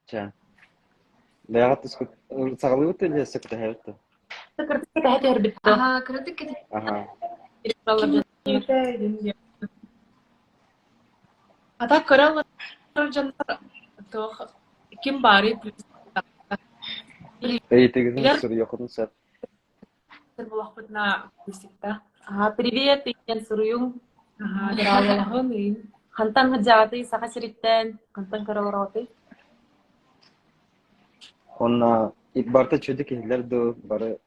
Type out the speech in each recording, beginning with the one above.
Чэ, бэйэҕит тускут саҕалыыбыт или өссө кэтэһэбит да? Кырдык кэтэһэ түһэрбит дуо? Аһаа, кыратык кэтэһэ Аһаа. А так көрө олорор дьоннор туох ким баарый Ыйытыгытын суруйуоххутун сөп. Буолахпытына всегда. Аха, привет диэн суруйуҥ. Аха, дорооболоһун ыйын. Хантан сылдьаҕытый Саха сириттэн? Хантан көрө олороҕутуй? Уонна барыта үчүгэйдик иһиллэр дуу, бары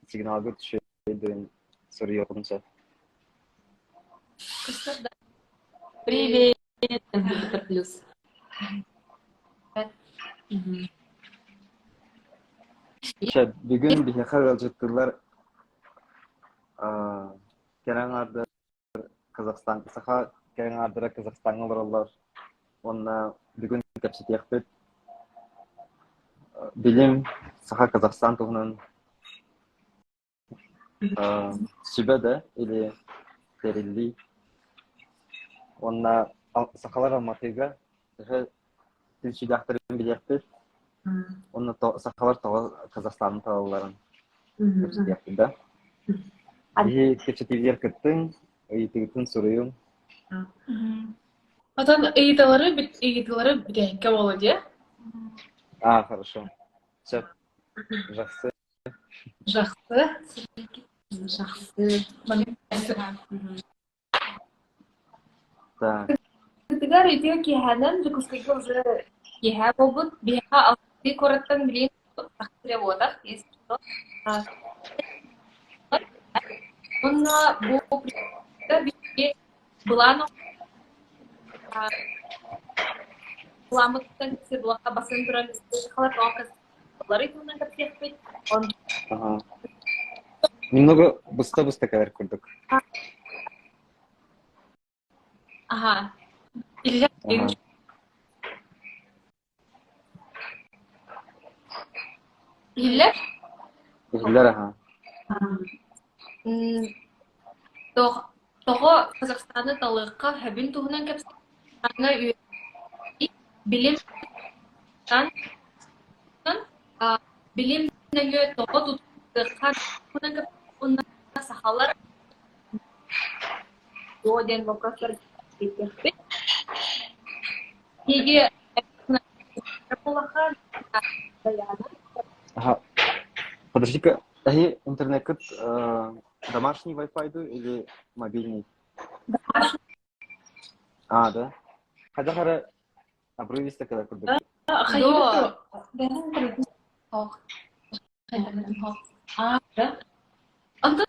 сигналга үчүгэй диэн суруйуоххутун сөп. Көстөр да. Привет, компьютер плюс. Мгм. Чэ, бүгүн биһиэхэ ыалдьыттыыллар аа, кэрэ аҥаардар Казахстан, саха кэрэ аҥаардара Казахстаҥҥа олороллор уонна бүгүн кэпсэтиэхпит билим саха Казахстан туһунан сүбэ да или тэриллии уонна сахалар Алматыга төһө түмсүүлээхтэрин билиэхпит уонна сахалар тоҕо Казахстаны талалларын кэпсэтиэхпит да. Биһи кэпсэтиибитигэр кыттыҥ, ыйытыгытын суруйуҥ. Отон ыйыталары ыйытыылары бүтэһиккэ буолуо диэ. А, хорошо. Сөп. Жақсы. Жақсы. Жақсы. Так. Ытыгар үтүө киэһэнэн Дьокуускайга уже киэһэ буолбут. Биһиэхэ Алматы куораттан билигин саха буотах, если что. Уонна бу биһиги былаан Былааммытыттан сир басын туран сахалар тоҕо туһунан кэпсиэхпит. Ага. Немного быста-быста кэлэр курдук. Ага. Ага. Иһиллэр? Иһиллэр аха. Тоҕо Казахстаны талыахха сөбүн туһунан кэпсээҥҥэ билим билим нөҥүө тоҕо тутуохха туһунан сахалар дуо диэн боппуруостар киирдиэхпит. Биһиги Ага. Подожди-ка, эһи интернеккыт домашний Wi-Fi дуу или мобильный? Домашний. А, да? Хайдах эрэ обрывисто кэлэр курдук. А, да? Онтон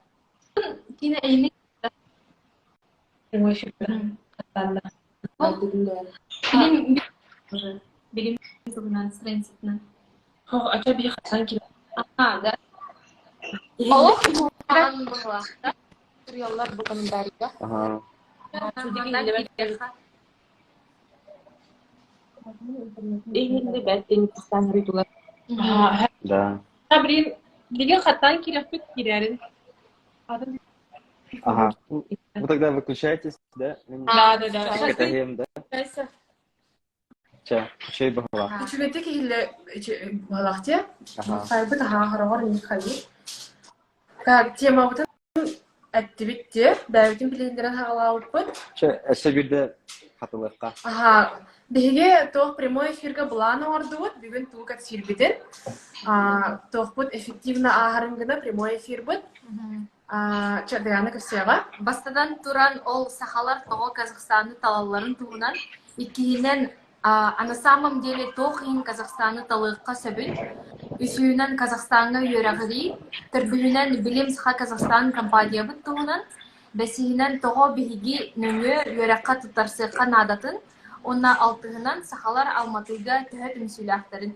киинэ эйини Прямой эфир Билим билим туһунан страницатынан. Ача биһи хасан киле. А, да. Олох куһаҕан быһыылаах Суруйаллар бу комментарийга. Ага. Иһиллибэт интистан ыйытылар. Да. Блин, билигин хаттаан киирэхпит киирэрин. Ага. Вы тогда выключайтесь, да? Да, да, да. Кэтэһиэм, да? Чэ, үчүгэй быһыылаах. Үчүгэйдик иһиллэ быһыылаах дии. Хайбыт аһаа хороҕор инник хайыы. Так, темабытын эттибит дии. Бэйэбитин билиһиннэрэн хаҕалаабыппыт. Чэ, өссө биирдэ хатылыахха. Аһаа, биһиги туох прямой эфиргэ былаан оҥордубут. Бүгүн тугу кэпсиирбитин. Туохпут эффективно ааһарын гына прямой эфирбыт. Чэ, Даяна кэпсиэҕэ. Бастатан туран, ол сахалар тоҕо Казахстаны талалларын туһунан, иккиһинэн, а на самом деле туох иһин Казахстаны талыахха сөбүн, үсүһүнэн Казахстаҥҥа үөрэҕирии, төрдүһүнэн Билим Саха Казахстан компаниябыт туһунан, бэсиһинэн тоҕо биһиги нөҥүө үөрэххэ туттарсыахха наадатын уонна алтыһынан сахалар Алматыга төһө түмсүүлээхтэрин.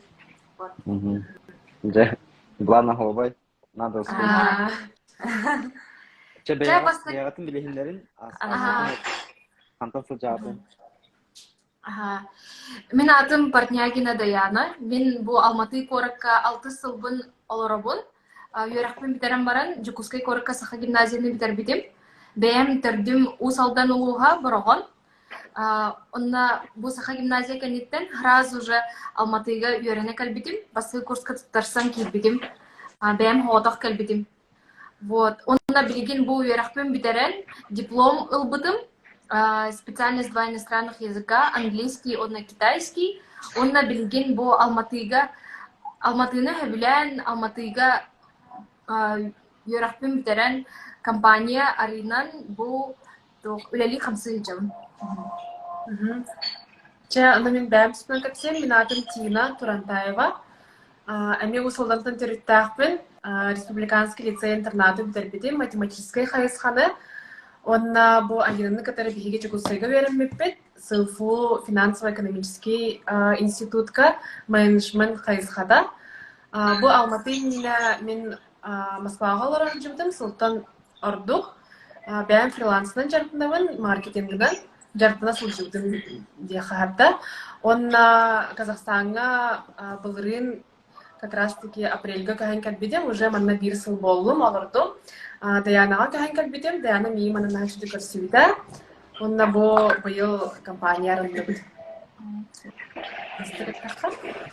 Дьэ, былаан оһуобай. Надо успеть. Чэ, бэйэҕитин билиһиннэрин, хантан сылдьаатын. Мин аатым Портнягина Даяна. Мин бу Алматы куоракка алтыс сылбын олоробун. Үөрэхпин бүтэрэн баран Дьокуускай куоракка Саха гимназияны бүтэрбитим. Бэйэм төрдүм Уус Алдан улууһа, Бороҕон. Онно бу Саха гимназия кэнниттэн сразу же Алматыга үөрэнэ кэлбитим. Бастакы курска туттарсан киирбитим. Бэйэм соҕотох кэлбитим. Вот. Онно билигин бу үөрэхпин бүтэрэн диплом ылбытым. Специальность два иностранных языка, английский уонна китайский. Уонна билигин бу Алматыга Алматыны сөбүлээн Алматыга үөрэхпин бүтэрэн компания арыйынан бу туох үлэлии-хамсыы сылдьабын. Чэ, аны мин бэйэм туспунан кэпсиэм. Мин аатым Тина Турантаева. Эмиэ Уус Алдантан төрүттээхпин. Республиканский лицей-интернаты бүтэрбитим, математическай хайысханы. Уонна бу Алинаны кытары биһиги Дьокуускайга үөрэммиппит. СылФУ финансово-экономический институтка менеджмент хайысхата. Бу Алматы иннинэ мин Москваҕа олоро сылдьыбытым, сылтан ордук. Бэйэм фрилансынан дьарыктанабын, маркетингынан дьарыктана сылдьыбытым диэххэ сөп. Уонна Казахстаҥҥа былырыын как раз-таки апрельга көһөн кэлбитим, уже манна биир сыл буоллум, олордум. Даянаҕа көһөн кэлбитим, Даяна миигин манна наһаа үчүгэй көрсүбүтэ. Уонна бу быйыл компания арыллыбыт.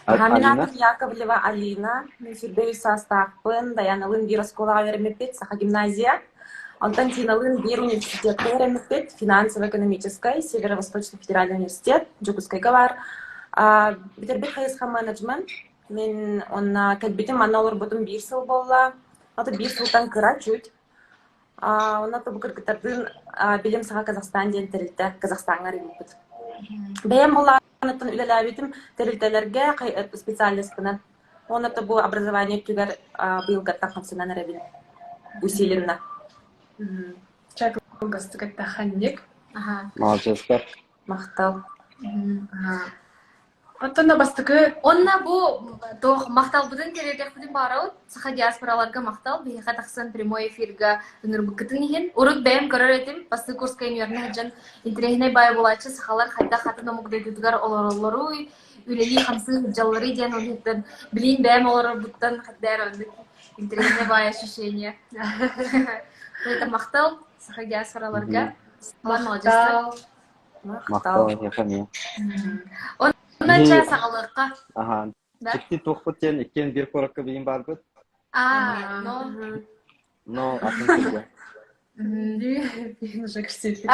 Мин аатым Яковлева Алина. Мин 23 саастаахпын. Даяналыын биир оскуолаҕа үөрэммиппит, Саха гимназия. Онтон Тиналыын биир университекка үөрэммиппит, финансово-экономическай, Северо-Восточный федеральный университет, Дьокуускайга баар. Бүтэрбит хайысха менеджмент. Мин онно кэлбитим, манна олорбутум биир сыл буолла. Ото биир сылтан кыра чуть. Онно бу кыргыттардыын Билим Саха Казахстан диэн тэрилтэ Казахстаҥҥа арыйбыппыт. Бэйэм былааныттан үлэлээбитим тэрилтэлэргэ специальностынан. Уонна бу образование өттүгэр быйылгаттан хамсанан эрэбин усиленно. Чэ, кылгастык эттэххэ Молодецтар. Махтал. Оттон да бастакы Онно бу туох махталбытын тириэрдиэхпитин баҕарабыт. Саха диаспораларга махтал. Биһиэхэ тахсан прямой эфирга ыҥырбыккытын иһин. Урут бэйэм көрөр этим. Бастакы курска үөрэнэ сылдьан интэриэһинэй баай буолааччы сахалар хайдах атын омук дойдутугар олороллоруй, үлэлии-хамсыы сылдьалларый диэн оннуттан билиин бэйэм олорорбуттан хайдах эрэ оннук интэриэһинэй баай ощущение. Это махтал саха диаспораларга. Махтал. Махтал эһиэхэ эмиэ. Онно чэ саҕалыахха. Аха. Дьикти туохпут диэн иккиэн биир куоракка билигин баарбыт. Аа, но. Но атын сиргэ. Биһин уже көрсүппүт.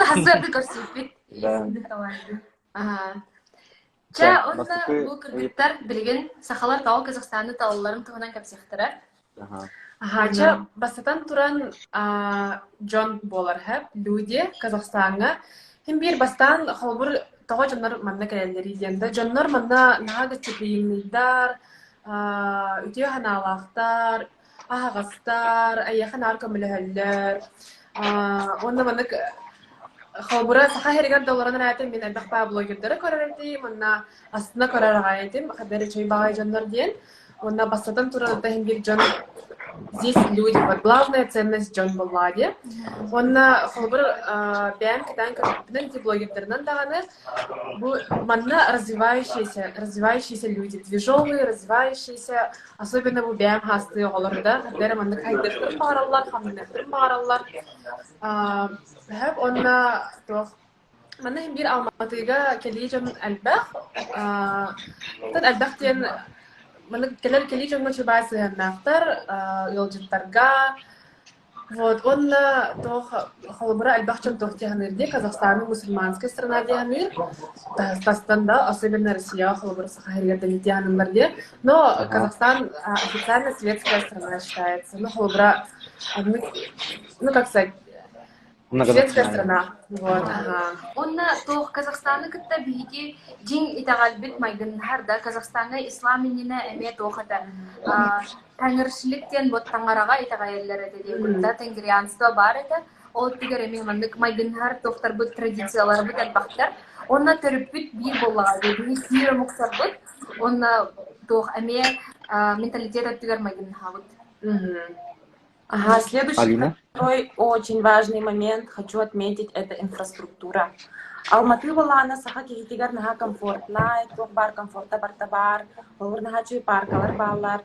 Хасыарды көрсүппүт. Да. Аха. Чэ, онно бу кыргыттар билигин сахалар тоҕо Казахстаны талалларын туһунан кэпсиэхтэрэ. Аһаача, бастатан туран, дьон буолар һэп, люди Казахстаҥҥа. Ким биир бастаан холобур тоҕо дьоннор манна кэлэллэрий диэн да, дьоннор манна наһаа гостеприимныйдар, үтүө санаалаахтар, аһаҕастар, эйиэхэ наар көмөлөһөллөр. Уонна маннык холобура саха сиригэр да олорон эрээтим мин элбэх баа блогердары көрөр этим, манна астына көрөр аҕай этим, хадары үчүгэй баҕайы дьоннор диэн. Уонна бастатан туран иһин биир дьон здесь люди, вот главная ценность дьон буоллаҕа дии. Уонна холобур бэйэм кэтээн көрбүппүнэн ити блогердарынан даҕаны бу манна развивающиеся, развивающиеся люди, движовые, развивающиеся, особенно бу бэйэм хаастыы оҕолор да, ханна эрэ маннык хайдыахтарын баҕараллар, хамныахтарын баҕараллар. Сөп уонна туох Манна иһин биир Алматыга кэлии дьон элбэх. Оттон элбэх диэн маннык кэлэр кэлии дьоҥҥо чубаа сыһыаннаахтар, ыалдьыттарга. Вот уонна туох холобура элбэх дьон туох дии саныыр дии Казахстаны мусульманская страна дии саныыр. Тастан да, особенно Россияҕа холобура Саха сиригэр да дии саныыллар дии. Но Казахстан официально светская страна считается. Ну холобура ну как сказать Светская страна. Вот, ага. Уонна туох Казахстаны кытта биһиги дьиҥ итэҕэлбит майгыннаһар да Казахстаҥҥа ислам иннинэ эмиэ туох этэ таҥыршилик диэн вот таҥараҕа итэҕэйэллэр этэ диэн кытта тенгрианство баар этэ ол өттүгэр эмиэ маннык майгыннаһар туохтарбыт традицияларбыт элбэхтэр уонна төрүппүт биир буоллаҕа дии биһиги түүр омуктарбыт уонна туох эмиэ менталитет өттүгэр майгыннаһабыт Ага, следующий Алина? второй очень важный момент хочу отметить это инфраструктура. Алматы буоллаҕына саха киһитигэр наһаа комфортнай, туох баар комфорта барыта баар, холобур наһаа үчүгэй паркалар бааллар,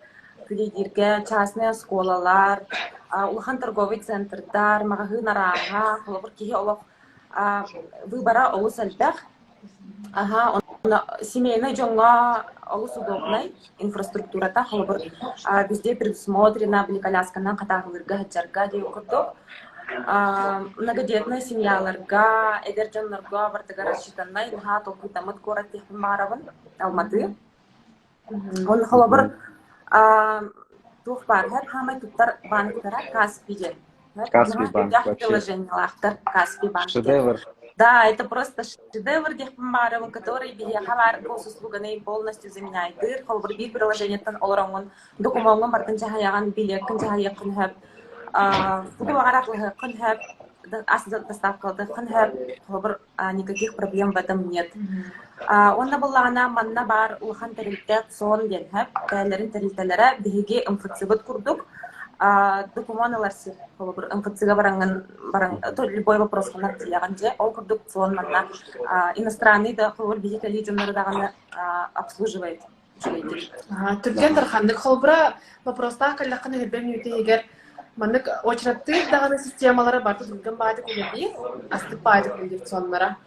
күүлэйдииргэ частные оскуолалар, улахан торговый центрдар, маҕаһыын арааһа, холобур киһи олох Выбора олус элбэх. Аха, онно семейнай дьоҥҥо олус удобнай инфраструктурата, холобур, везде предусмотрено, били колясканан хатааһылыырга, сылдьарга диэн курдук. Многодетнай семьяларга, эдэр дьоннорго барытыгар рассчитаннай, наһаа толкуйдаммыт куорат диэхпин баҕарабын, Алматы. Уонна холобур, туох баар, хаамай туттар банктара Каспи диэн. Каспий банк вообще. Приложениелаахтар Каспий банк. Шедевр. Да, это просто шедевр диэхпин баҕарабын, который биһиэхэ баар госуслуганы полностью заменяйдыыр. Холобур, биир приложениеттан олороҥҥун докумуоҥҥун барытын дьаһайаҕын, билиэккин дьаһайыаххын сөп, тугу баҕарар атлаһыаххын сөп, ас доставкалатыаххын сөп. Холобур, никаких проблем в этом нет. Уонна буоллаҕына манна баар улахан тэрилтэ ЦОН диэн сөп, бэйэлэрин тэрилтэлэрэ биһиги МФЦ-быт курдук докумуон ылар сир. Холобур, МФЦ-га бараҥҥын баран любой вопросканар тиийэҕин дьэ. Ол курдук ЦОН манна иностранный да холобур биһи кэлии дьоннору даҕаны обслуживает. Түргэн тарханнык холобура вопростаах кэллэххинэ үрбэ мүнүүтэ иһигэр маннык очераттыыр даҕаны системалара барыта түргэн баайдык үлэлиир, астык баайдык үлэлиир соннара.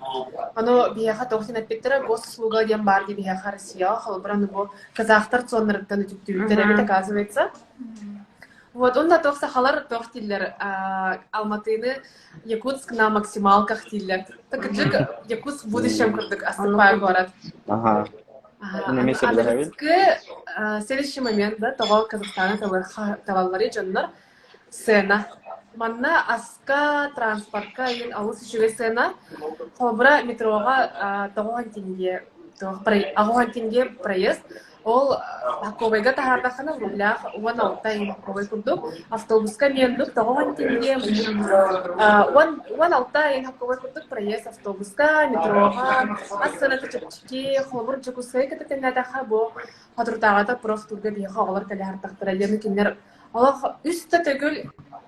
Ону биһиэхэ туох диэн эппиттэрэ госуслуга диэн баар дии биһиэхэ Россияҕа холобура аны бу казахтар соннарыттан үтүктүүбүттэр эбит оказывается. Вот онно туох сахалар туох дииллэр Алматыны Якутск на максималках дииллэр. Кырдьык Якутск в будущем курдук астык город. Ага. Аныгыскы следующий момент да тоҕо Казахстаны талаллары дьоннор сцена. Манна аска, транспортка иин олус үчүгэй сцена. Холобура метроҕа тоҕуһан тенге аҕуһан тенге проезд Ол Хакобайга таһаардаххына рублях 16 иҥ курдук, автобуска эмиэ тоҕо тиийиэ 16 иҥ Хакобай курдук проезд автобуска, метроҕа, ас сыаната чэпчэки, холобур Дьокуускайга кытта тэҥнээтэххэ бу соторутааҕыта профтурга биһиэхэ оҕолор кэлэ сырыттахтара диэн кинилэр олох үс да төгүл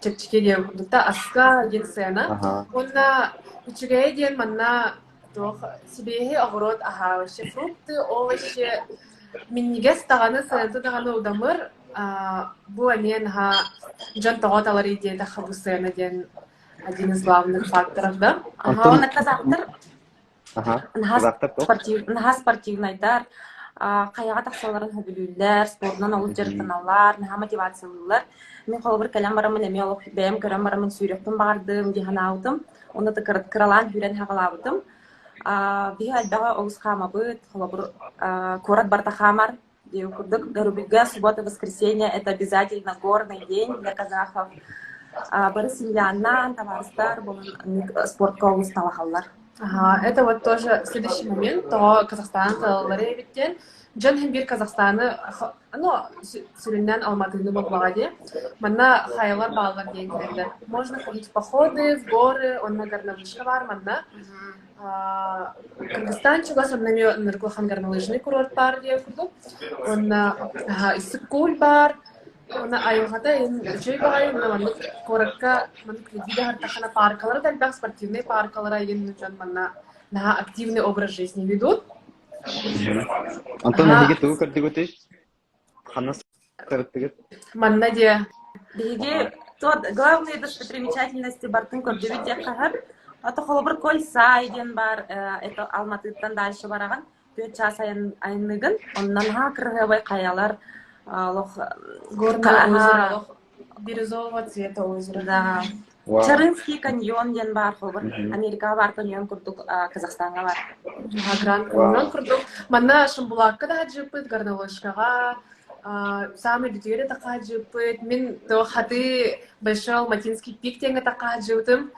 чэпчэки диэн курдук да аска диэн сыана уонна үчүгэйэ диэн манна Туох сибиэһи оҕуруот аһа вообще фрукты, овощи минньигэс даҕаны, сыаната даҕаны удамыр. Аа, бу эмиэ наһаа дьон тоҕо таларый диэтэххэ бу сыана диэн один из главных факторов, да? Ага, уонна казахтар наһаа наһаа спортивнайдар, хайаҕа тахсалларын сөбүлүүллэр, спордунан олус дьарыктаналлар, наһаа мотивациялыыллар. Мин холобур кэлэн бараммын эмиэ олох бэйэм көрөн бараммын сүүрүөхпүн баҕардым дии санаабытым. Онно кыралаан сүүрэн хаҕалаабытым. Биһи элбэҕи олус хаамабыт, холобур, куорат барыта хаамар диэн курдук. Өрөбүлгэ суббота, воскресенье это обязательно горный день для казахов. Бары семьянан, табаарыстар буолан спортка олус талаһаллар. Ага, это вот тоже следующий момент, то Казахстан талаллары эбиттен. Дьон иһин биир Казахстаны ну, сүрүннээн Алматыны буоллаҕа дии. Манна хайалар бааллар диэн кэлэллэр. Можно ходить в походы, в горы, онно горнолыжка баар манна. Кыргызстан чугас онно эмиэ Ныргылхан горнолыжный курорт баар диэн курдук. Уонна Иссык-Куль баар. Уонна айылҕата үчүгэй баҕайы уонна маннык куоракка маннык кредит аһардаххына пааркалара да элбэх спортивнай пааркалара иһин дьон манна наһаа активный образ жизни ведут. Антон, эһиги тугу көрдүгүтүй? Ханна сырыттыгыт? Манна диэ. Биһиги тот главные достопримечательности бартын көрдүбүт диэххэ хаһар. Ото холобур Кольсай диэн бар, это Алматыттан дальше бараҕын. Түөрт чаас айанныгын. Онно наһаа кырыһыабай хайалар олох Горное озеро олох бирюзового цвета озеро. Да. Чарынский каньон диэн баар холобур Америкаҕа баар каньон курдук Казахстаҥҥа баар. Гранд Каньон курдук. Манна Шымбулакка да сылдьыппыт, Горнолыжкаҕа, самый бүтүгэр атахха сылдьыппыт. Мин то хаты Большой Алматинский пик диэҥҥэ атахха сылдьыбытым.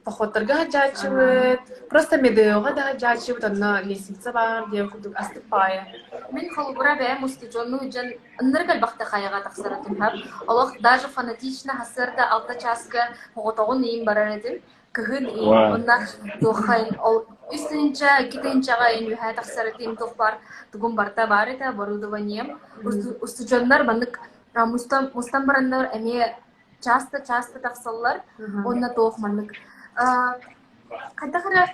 Походтарга сылдьааччыбыт. Просто Медеоҕа да сылдьааччыбыт, онно лестница баар диэн курдук астык паайа. Мин холобура бэйэм устудьуоннуу дьон Ынырык элбэхтэ хайаҕа тахсара түмһэр. Олох даже фанатично сарсыарда алта чааска оҕотоҕун иин барар этим. Кыһын иин уонна туоххайын ол үс тыһыынча, икки тыһыынчаҕа иин үөһээ тахсар этим туох баар тугум барыта баар этэ оборудованием. Устудьуоннар маннык мустан, мустан бараннар эмиэ часто-часто тахсаллар уонна туох маннык хайдах эрэ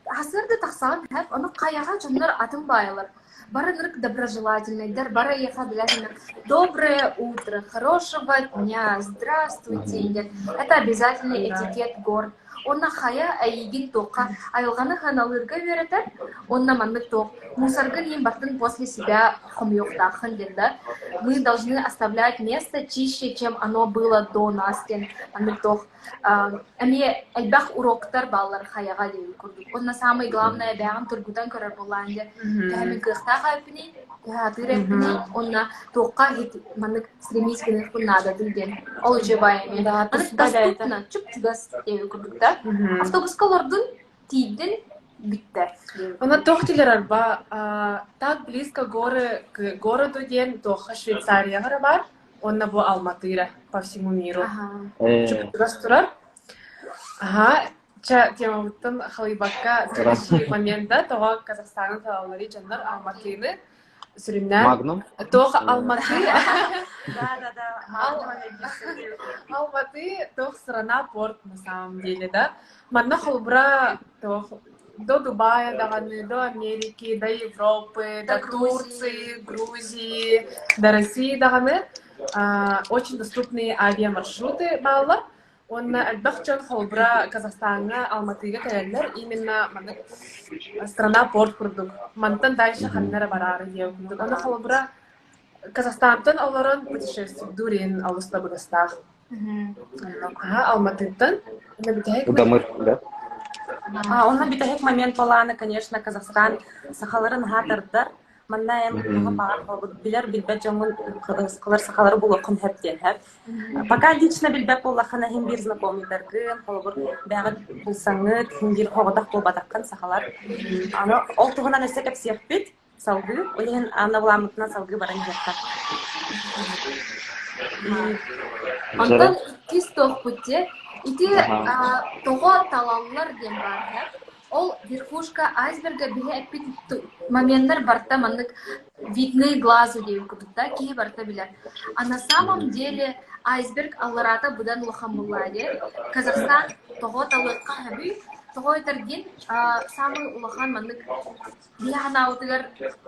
Сарсыарда тахсаҕын иһэр, ону хайаҕа дьоннор атын баайалар. Бары ынырык доброжелательнайдар, бары эйиэхэ обязательно «доброе утро», «хорошего дня», «здравствуйте» диэн. Это обязательный этикет гор. Уонна хайа эйигин туохха айылҕаны сыаналыырга үөрэтэр уонна маннык туох мусоргын иин бартын после себя хомуйуохтааххын диэн да мы должны оставлять место чище, чем оно было до нас диэн маннык туох эмиэ элбэх уроктар бааллар хайаҕа диэн курдук. Уонна самое главное бэйэҕин тургутан көрөр буоллаан дьэ төһө мин кыахтаах эбиппиний, төһө атыыр эбиппиний уонна туохха маннык стремись гыныахпын наадатын диэн. Ол үчүгэй баай эмиэ. Маннык доступно, чуп-чугас диэн курдук да. Автобуска олордун, тиийдин, бүттэ. Она туох дииллэр арба так близко горы к городу диэн туохха Швейцарияҕа бар уонна бу Алматыра по всему миру. Чугас турар. Аха, ча темабыттан халыйбакка следующий момент тоҕо Казахстаны талаллары дьоннор Алматыны сүрүннээн Магнум? Туох Алматы? Да, да, да. Алматы туох страна порт на самом деле, да. Манна холбура туох до Дубая даҕаны, до Америки, до Европы, до Турции, Грузии, до России даҕаны очень доступные авиамаршруты бааллар. Уонна элбэх дьон холобура Казахстаҥҥа, Алматыга кэлэллэр именно маннык страна порт курдук. Мантан дальше ханна эрэ бараары диэн курдук. Аны холобура Казахстантан олорон путешествуйдуур иһин олус табыгастаах. Аха, Алматыттан. Удамыр, да? А, онно бүтэһик момент буолааны, конечно, Казахстан сахаларын аһаа тардар. Манна эн туһа баҕар буолбут билэр билбэт дьоҥҥун кылар сахалары булуоххун сөп диэн сөп. Пока лично билбэт буоллаххына иһин биир знакомыйдаргын, холобур, бэйэҕит булсаҥҥыт, иһин биир хоҕотох буолбатаххын сахалар. Аны ол туһунан өссө кэпсиэхпит салгыы. Ол иһин Анна былааммытынан салгыы баран иһиэххэ. Онтон иккис туохпут дьэ ити тоҕо талаллар диэн баар Ол верхушка айсберга биһи эппит моменнар барыта маннык видны глазу диэн курдук да киһи барыта билэр. А на самом деле айсберг аллараата быдан улахан буоллаа диэ. Казахстан тоҕо талыахха сөбүй? Тоҕо этэргин самый улахан маннык Биһи ханаабытыгар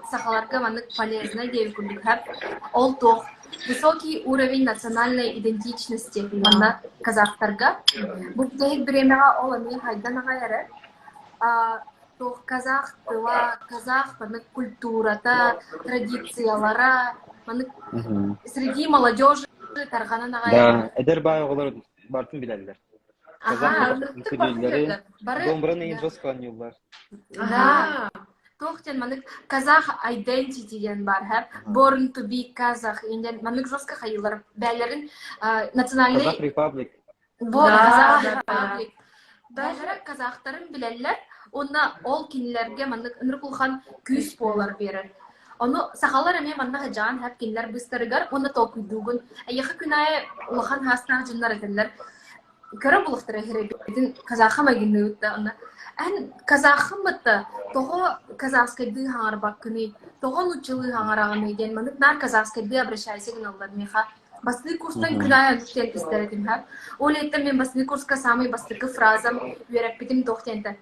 сахаларга маннык полезнай диэбит курдук сөп. Ол туох высокий уровень национальной идентичности манна казахтарга. Бу бүтэһик бириэмэҕэ ол эмиэ хайдан аҕай эрэ. Туох казах тыла, казах маннык культурата, традициялара маннык среди молодежи тарҕанан аҕай. Да, эдэр баай оҕолор барытын билэллэр. Казах Бары домбраны иин жестко оонньууллар. Да. Туох диэн маннык казах identity диэн баар һэ. Born to be казах диэн маннык жестко хайыылар бээлэрин национальный Казах Republic. Бо Казах Republic. Бээлэрэ казахтарын билэллэр уонна ол кинилэргэ маннык ынырык улахан күүс буолар биэрэр. Ону сахалар эмиэ манна сыдьаан һэп кинилэр быстарыгар уонна толкуйдуугун. Эйиэхэ күн аайы улахан хаастаах дьоннор этэллэр көрө булуохтара иһирэбитин казаха майгынныыбыт да онно эн казаххын бытта тоҕо казахскайдыы хаҥарбаккыный тоҕо нууччалыы хаҥараҕыный диэн маннык наар казахскайдыы обращайся гыналлар миэхэ бастакы курстан күн аайы оннук диэн истэр этим һэ ол иһиттэн мин бастакы курска самый бастакы фразам үөрэппитим туох диэнтэн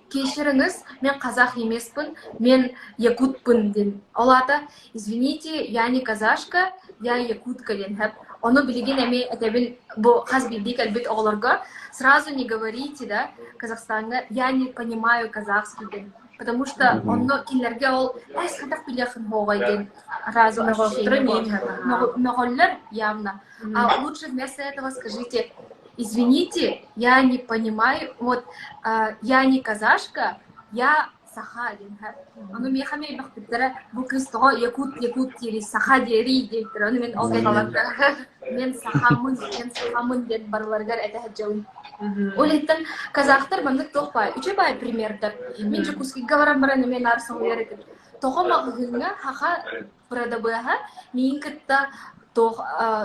Кешіріңіз, мен қазақ емеспін, мен якутпын диэн. Ол аата извините, я не казашка, я якутка диэн сөп. Ону билигин эмиэ этэбин бу хас биирдии кэлбит оҕолорго сразу не говорите, да, Казахстаҥҥа я не понимаю казахский диэн. Потому что онно кинилэргэ ол эс хайдах билиэххин суоҕай диэн сразу ощущение Мөҕөллөр явно. А лучше вместо этого скажите извините, я не понимаю, вот я не казашка, я саха диэн Ону миэхэ эмиэ элбэхпиттэрэ бу кыыс тоҕо якут якут диэри саха диэри диэбиттэрэ. Ону мин ол кэнниттэн мен сахамын, мен сахамын диэн барыларыгар этэ сылдьабын. Ол иһиттэн казахтар маннык туох баай, үчүгэй баай примердар. Мин Дьокуускайга баран баран эмиэ наар соһуйар этим. Тоҕо маҕаһыыҥҥа саха бырадабыаһа миигин кытта туох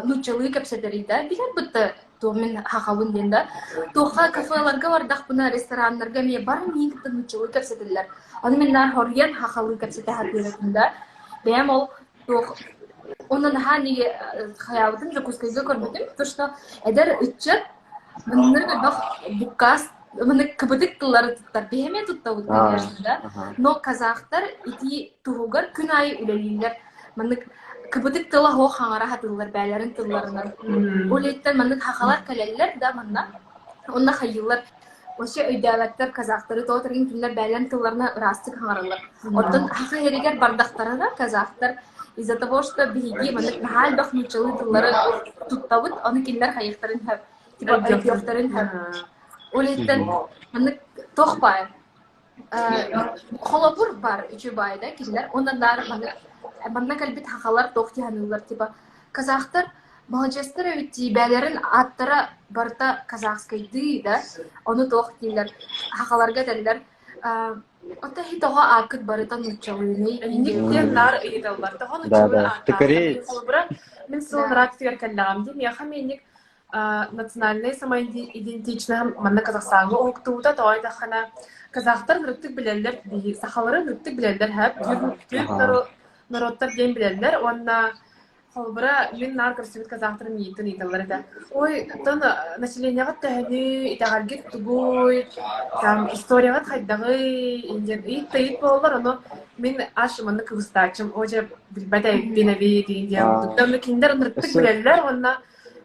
нууччалыы кэпсэтэрий да билэр бытта туох мин хахабын диэн да туохха кафеларга бардахпына рестораннарга эмиэ бары миигин кытта нууччалыы кэпсэтэллэр ону мин наар хоруйан хахалыы кэпсэтэ сатыыр этим да бэйэм ол туох онно наһаа ниги хайаабытым Дьокуускайга көрбүтүм то что эдэр ыччат Маннык элбэх буккаас маннык кыбытык тыллары туттар. Биһи эмиэ туттабыт, конечно, да. Но казахтар ити туһугар күн аайы үлэлииллэр. Маннык кыбытык тыла суох хаҥара сатыыллар бээлэрин тылларынан. Ол иһиттэн маннык хахалар кэлэллэр да манна. Онно хайыыллар. Вообще өйдөөбөттөр казахтары тоҕо тэрин кинилэр бээлэн тылларына ыраастык хаҥараллар. Оттон саха иһэригэр бардахтарына казахтар из-за того, что биһиги маннык наһаа элбэх нууччалыы тыллары туттабыт, ону кинилэр хайыахтарын сөп, типа өйдүөхтэрин сөп. Ол иһиттэн маннык туох баар холобур бар үчүгэй баай да кинилэр уонна наар маннык манна кэлбит сахалар туох дии саныыллар типа казахтар маладьыастар эбит дии бэйэлэрин ааттара барыта казахскайдыы да ону туох дииллэр сахаларга этэллэр Оттон эһи тоҕо ааккыт барыта нууччалыыный? Инник диэн наар ыйыталлар. Тоҕо Да, нууччалыы да. Ты ааттаахтар? кореец. Холобура, мин сыл Да. ыраат сиригэр кэллэҕим дии. Миэхэ миинник национальнай самоидентичноһым манна Казахстаҥҥа уһуктубута. Тоҕо диэтэххинэ, казахтар ынырыктык билэллэр, биһи сахалары ынырыктык билэллэр һээп, түүр Ага. норуоттар диэн билэллэр уонна Холобура, мин наар көрсүбүт казахтарым миигиттэн ыйыталлар этэ: «Ой, оттон населениеҕыт төһөнүй, итэҕэлгит тугуй, там историяҕыт хайдаҕый?» диэн ыйыт да ыйыт буолаллар, ону мин аж маннык кыбыстааччым, оо дьэ билбэт эбиппин эбит диэн диэн А, курдук. Кинилэр ынырыктык өссө билэллэр уонна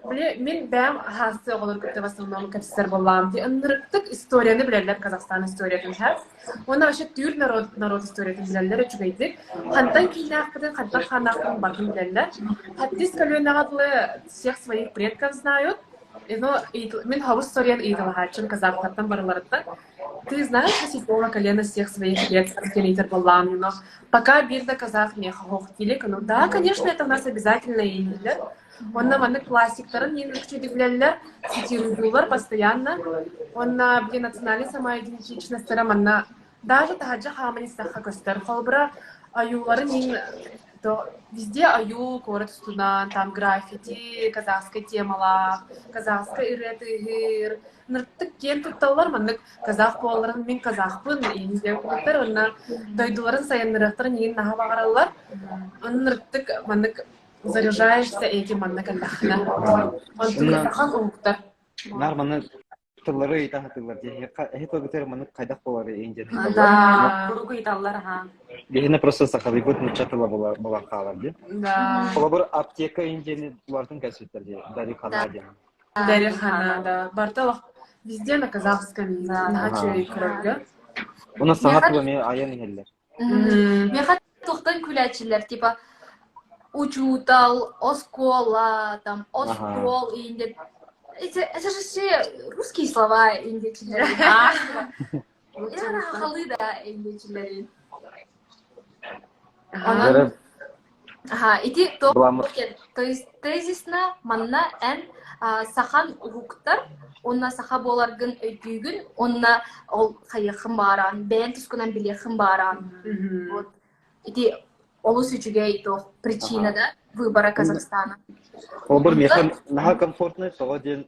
били мин бэйэм аһаастыы оҕолору кытта в основном кэпсэтэр буоллаҕым дии. Ынырыктык историяны билэллэр Казахстан историятын һэ. Уонна вообще түүр народ, народ историятын билэллэр үчүгэйдик. Хантан кииннээхпитин, хантан хааннаахпытын барытын билэллэр. Хаттис көлүөнэҕэ дылы всех своих предков знают. Но мин хобус историያን ыйыталаһааччым казахтартан барыларыттан. Ты знаешь до седьмого колена всех своих предков диэн ыйытар буоллаҕым, но пока биир да казах миэхэ суох диилик. Ну да, конечно, это у нас обязательно иилиллэр. Уонна маннык классиктарын иин үчүгэйдик билэллэр, цитируйдууллар постоянно. Уонна блин, национальный самоидентичностара манна даже таһырдьа хааман истэххэ көстөр. Холобура, айууларын иин то везде айуу куорат устунан, там граффити, казахскай темалаах, казахскай ырыа тыаһыыр. Ынырыктык киэн тутталлар маннык казах буолалларын мин казахпын иин диэн курдуктар уонна дойдуларын сайыннарыахтарын иин наһаа баҕараллар. Ынырыктык маннык заряжаешься этим манна кэллэххинэ. Онтук Уонна сахан уһуктар. наар манна тыллары ыйыта сатыыллар дии. Эһи тылгытыгар маннык хайдах буолар иин диэн ыйыталлар. Да. Куруук ыйыталлар, аха. Биһиэнэ просто сахалыйбыт нуучча тыла буолан хаалар дии. Да. Холобур, аптека иин диэни уларытын кэлситтэр дии. Дарихана диэн. Дарихана, да. Барыта везде на казахском Да. наһаа үчүгэй көрөргө. Уонна саҥа тыл эмиэ айан иһэллэр. Миэхэ туохтан күлээччилэр, типа учуутал, оскуола, там, остуол иин Это, это же все русские слова индечилэр. Сахалыы да индечилэрин. Онон Аха, ити то есть тезисно манна эн сахан уһуктар, уонна саха буоларгын өйдүүгүн, уонна ол хайыаххын баараан, бэйэн тускунан билиэххин баараан. Вот. Ити олус үчүгэй туох причина да выбора Казахстана. Холобур, миэхэ наһаа комфортный тоҕо диэн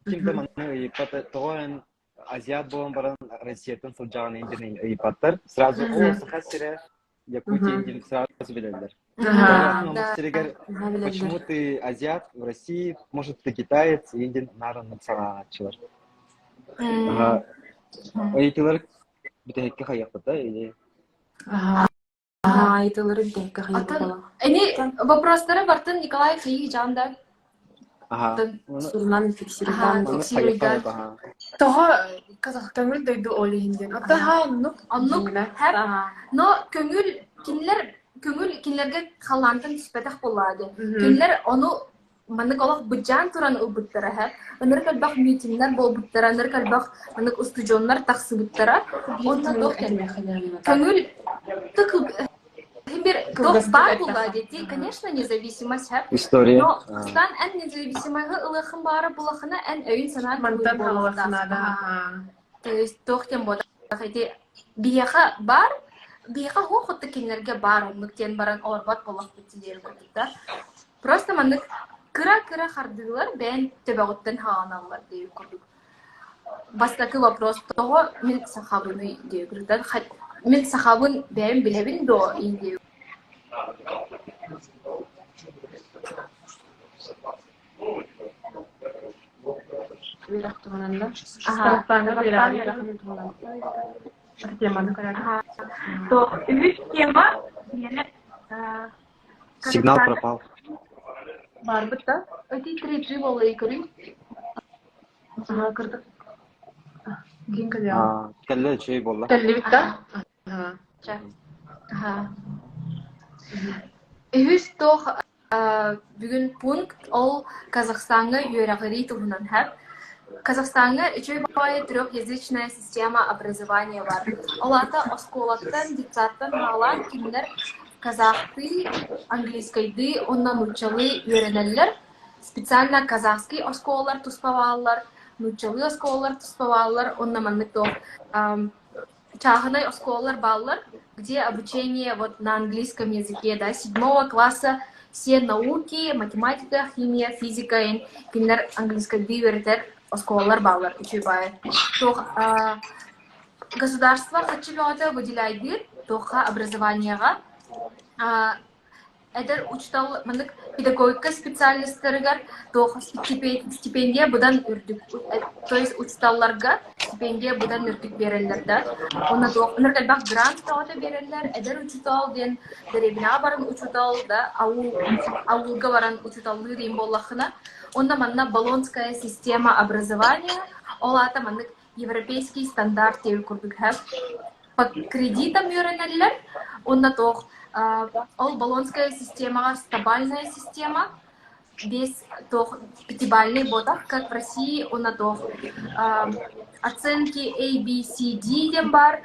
ким да манна ыйыппат тоҕо эн азиат буолан баран Россияттан сылдьаҕын диэн ыйыппаттар. Сразу о Саха сирэ Якутия диэн сразу билэллэр. Сиригэр почему ты азиат в России, может ты китаец, индин наар санааччылар. Ыйытыылар бүтэһиккэ хайыахпыта или Ыйытыылары бүтэһиккэ хайыахпыт Эни вопростары бартын Николай хайыы жан да Сурунан фиксируйдаан фиксируйдаан Тоҕо көҥүл дойду ол иһин диэн. Оттон ха оннук. Оннук. Но көҥүл кинилэр көҥүл кинилэргэ халлаантан түспэтэх буоллаҕа диэн. Кинилэр ону маннык олох быдьаан туран ылбыттара һэ. Ынырык элбэх митиннэр буолбуттара, ынырык элбэх маннык устудьуоннар тахсыбыттара. Онно туох көҥүл Туох баар буолла дии, конечно, независимость һэ. История. Но Казахстан эн независимоһы ылыахын баара булахына эн өйүн санаан Мантан хаалыахына да. То есть туох диэн буолтах ити биһиэхэ баар биһиэхэ хуох хоту кинилэргэ баар оннук диэн баран олорбот буоллахпыт диэн курдук да. Просто маннык кыра-кыра хардыылар бэйэн төбөҕүттэн хааланаллар диэн курдук. Бастакы вопрос тоҕо мин сахабыный диэбитин мин сахабын бэйэм билэбин дуо диэн Үөрэх туһунан да? Теманы көрөр. То үһүс тема Сигнал пропал. Барбыт да? Эти 3G буолла көрүҥ. Ага, кырдык. Ким кэлиэҕэ? Кэллэ үчүгэй буолла. Кэллибит да? Аха. Үһүс туох бүгүн пункт ол Казахстаҥҥа үөрэҕирии туһунан һэп. Казахстаҥҥа үчүгэй баҕайы трехязычная система образования бар. Ол аата оскуолаттан, детсадтан саҕалаан кинилэр казахтыы, английскайдыы уонна нууччалыы үөрэнэллэр. Специально казахский оскуолалар туспа бааллар, нууччалыы оскуолалар туспа бааллар уонна маннык туох чааһынай оскуолалар бааллар, где обучение вот на английском языке, да, седьмого класса все науки, математика, химия, физика, кинилэр английскайдыы үөрэтэр оскуолалар бааллар үчүгэй баайы. Туох государство харчы бөҕөтө выделяйдыыр туохха образованиеҕа Эдэр учуутал маннык педагогика специальностарыгар туох стипендия быдан үрдүк, то есть учууталларга стипендия быдан үрдүк биэрэллэр да. Уонна туох ынырык элбэх грант бөҕөтө биэрэллэр. Эдэр учуутал диэн дэриэбинэҕэ баран учуутал да, аул аулга баран учууталлыыр диэн буоллаххына, уонна манна Болонская система образования, ол аата маннык европейский стандарт диэбит курдук һэ. По кредитам үөрэнэллэр уонна туох ол Болонская системаҕа стобальная система без туох пятибалльный буотах, как в России уонна туох оценки A, B, C, D диэн баар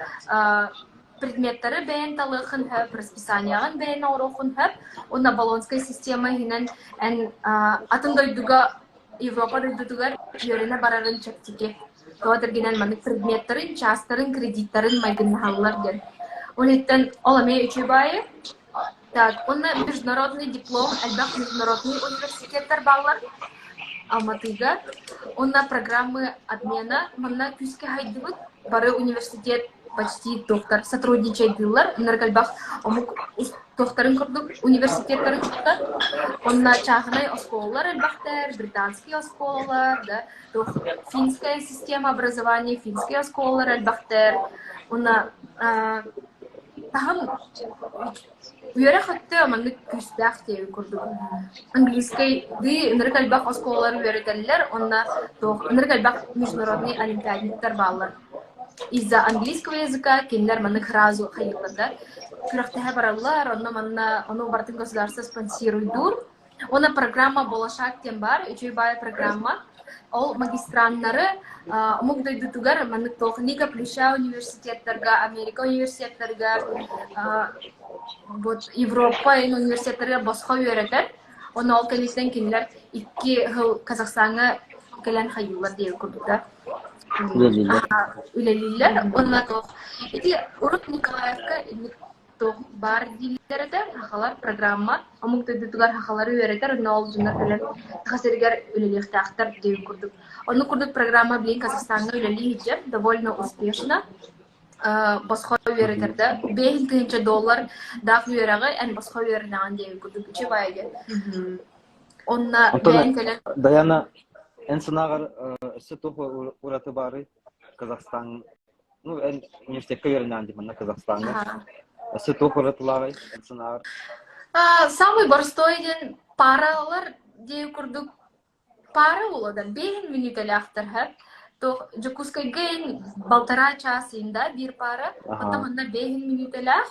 предметтары бэйэн талыаххын сөп, расписанияҕын бэйэн оҥоруоххун сөп уонна Болонская система иһинэн эн атын дойдуга Европа дойдутугар үөрэнэ барарын чэпчэки. Тоҕо этэргинэн маннык предметтарын, чаастарын, кредиттарын майгыннаһаллар диэн. Ол иһиттэн ол эмиэ үчүгэй баайы. Так, уонна международный диплом, элбэх международный университеттар бааллар Алматыга. Уонна программы обмена манна күүскэ хайдыбыт. Бары университет почти туохтар сотрудничайдыыллар. Ынырык элбэх омук туохтарын курдук университеттарын кытта. Онно чааһынай оскуолалар элбэхтэр, британские оскуолалар, да, туох финская система образования, финские оскуолалар элбэхтэр. Уонна таһым үөрэх өттө маннык күүстээх диэби курдук. Английскайдыы ынырык элбэх оскуолалар үөрэтэллэр, уонна туох ынырык элбэх международный олимпиадниктар бааллар. Из-за английского языка кинилэр маннык сразу хайыыллар да, күрэхтэһэ бараллар, онно манна ону барытын государство спонсируйдуур. Уонна программа Болашак диэн баар, үчүгэй баай программа. Ол магистраннары омук дойдутугар маннык туох Лига Плюща университеттарга, Америка университеттарыгар, вот Европа университеттарыгар босхо үөрэтэр. Онно ол кэнниттэн кинилэр икки сыл Казахстаҥҥа кэлэн хайыыллар диэбит курдук да. Үлэлииллэр. Үлэлииллэр. Уонна туох ити урут Николаевка инник туох баар дииллэр этэ, сахалар программа омук дойдутугар сахалары үөрэтэр, онно ол дьоннор кэлэн Саха сиригэр үлэлиэхтээхтэр диэн курдук. Оннук курдук программа билигин Казахстаҥҥа үлэлии сылдьар, довольно успешно. Босхо үөрэтэр да, 5000 доллар даах үөрэҕи эн босхо үөрэнэҕин диэн курдук үчүгэй баайы. Онно Онтон бэйэҥ кэлэн Даяна, эн санааҕар өссө туох ураты баарый Казахстан ну эн университекка үөрэнэҕин дии манна Казахстаҥҥа өссө туох уратылааҕый эн санааҕар Самый боростой диэн паралар диэн курдук пара буолуода биэһин мүнүүтэлээхтэр һэ туох Дьокуускайга ин балтараа чаас иин да биир пара оттон манна биэһин мүнүүтэлээх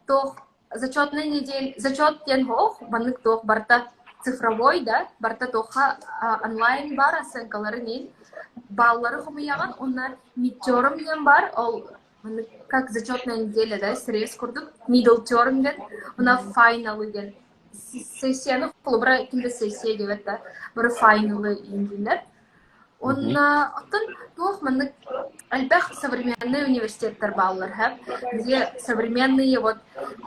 туох зачетный недель зачет диэн суох маннык туох барыта цифровой да барыта туохха онлайн баар оценкаларын иин бааллары хомуйаҕын уонна midterm диэн баар ол маннык как зачетная неделя да срез курдук middle term диэн уонна final диэн сессияны холобура ким да сессия диэбэт да бары final иин дииллэр Уонна оттон туох маннык элбэх современные университеттар бааллар һэ, где современные вот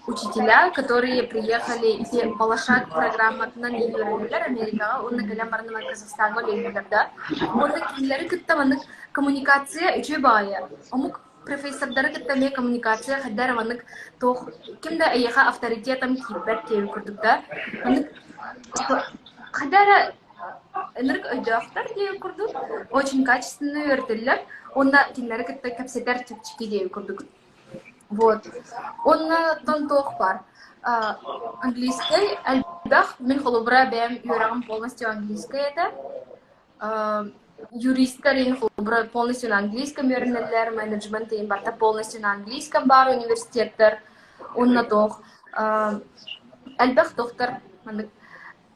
учителя, которые приехали ити Болашак программатынан үөрэнэллэр Америкаҕа уонна кэлэн баран Казахстаҥҥа үлэлииллэр да. Уонна кинилэри кытта маннык коммуникация үчүгэй баҕайы. Омук профессордары кытта эмиэ коммуникация хайдах эрэ маннык туох ким да эйиэхэ авторитетом киирбэт диэбит курдук да. Маннык хайдах эрэ ынырык өйдөөхтөр диэбит курдук, очень качественно үөрэтэллэр уонна кинилэри кытта кэпсэтэр чэпчэки диэбит курдук. Вот. Уонна оттон туох баар? Английскай элбэх. Мин холобура бэйэм үөрэҕим полностью английскай этэ. юристтар иһин холобура полностью на английском үөрэнэллэр, менеджмент иһин барыта полностью на английском баар университеттар уонна туох элбэх туохтар маннык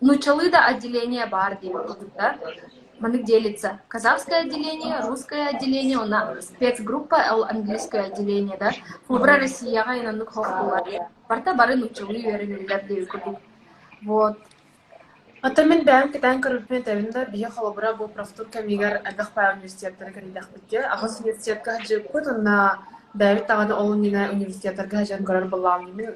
нууччалыы да отделение баар диэбит курдук да маннык делится казахское отделение, русское отделение, уонна спецгруппа ол английское отделение да холобура Россияҕа иһин оннук хох буолар барыта бары нууччалыы үөрэнэллэр диэбит курдук вот Оттон мин бэйэм кэтээн көрбүппүн этэбин да, биһи холобура бу профтур кэмигэр элбэх баай университеттары кэрийдэхпит дии. Аҕыс университетка сылдьыбыппыт уонна бэйэбит даҕаны ол иннинэ университеттарга сылдьан көрөр буоллаҕым дии. Мин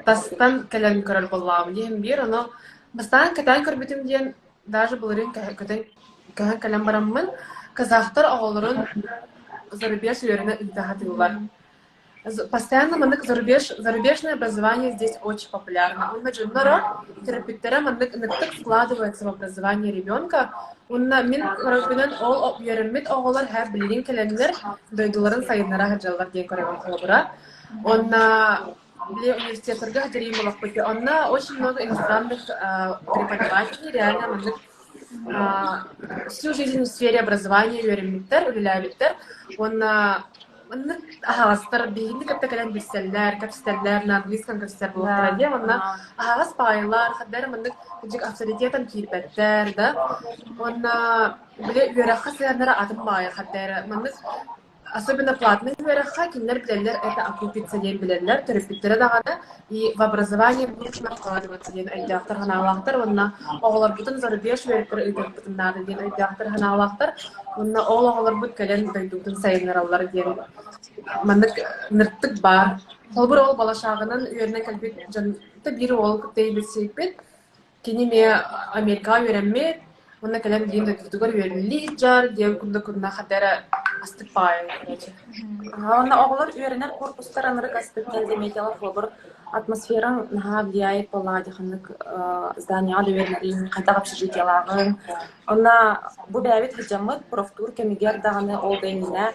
тастан кэлэн көрөр буоллаҕым дии. Биир ону бастаан кэтээн көрбүтүм диэн даже былырыын көтөн көһөн кэлэн бараммын казахтар оҕолорун зарубеж үөрэнэ ыыта сатыыллар. Постоянно маннык зарубеж, зарубежное образование здесь очень популярно. Уонна дьонноро, төрөппүттэрэ маннык ыныктык вкладывается в образование ребенка. Уонна мин көрөрбүнэн ол үөрэммит оҕолор һэ билигин кэлэннэр дойдуларын сайыннара сылдьаллар диэн көрөбүн холобура. Уонна били университеттарга сылдьарыым буоллахпыт. Онно очень много иностранных преподавателей реально маннык всю жизнь в сфере образования үөрэммиттэр, үлэлээбиттэр. Уонна Маннык аһаҕастар биһигини кытта кэлэн билсэллэр, кэпсэтэллэр, на английском кэпсэтэр буолуохтара диэн уонна аһаҕас баайылар, ханна маннык кырдьык авторитетом киирбэттэр да. Уонна били үөрэххэ сыһыаннара атын баайы ханна эрэ маннык особенно платный үөрэххэ кинилэр билэллэр это окупится диэн билэллэр, төрөппүттэрэ даҕаны и в образование нужно вкладываться диэн өйдөөхтөр санаалаахтар уонна оҕолорбутун зарубеж үөрэхтэрэ ыытыахпытын наада диэн өйдөөхтөр санаалаахтар уонна ол оҕолорбут кэлэн дойдубутун сайыннараллар диэн маннык ныртык баар. Холобур ол Балашаҕынан үөрэнэн кэлбит дьон биир уол кытта билсибиппит. Кини эмиэ Америкаҕа үөрэммит уонна кэлэн билигин дойдутугар үөрэнэлии сылдьар диэн курдук уонна хата эрэ астык баҕайы короче. Уонна оҕолор үөрэнэр корпустар ынырык астык диэн заметила холобур атмосфераҥ наһаа влияет буоллаҕа дии ханнык зданияҕа да үөрэнэриҥ, хайдах общежитиелааҕыҥ. Онно бу бэйэбит сылдьаммыт профтур кэмигэр даҕаны ол да иннинэ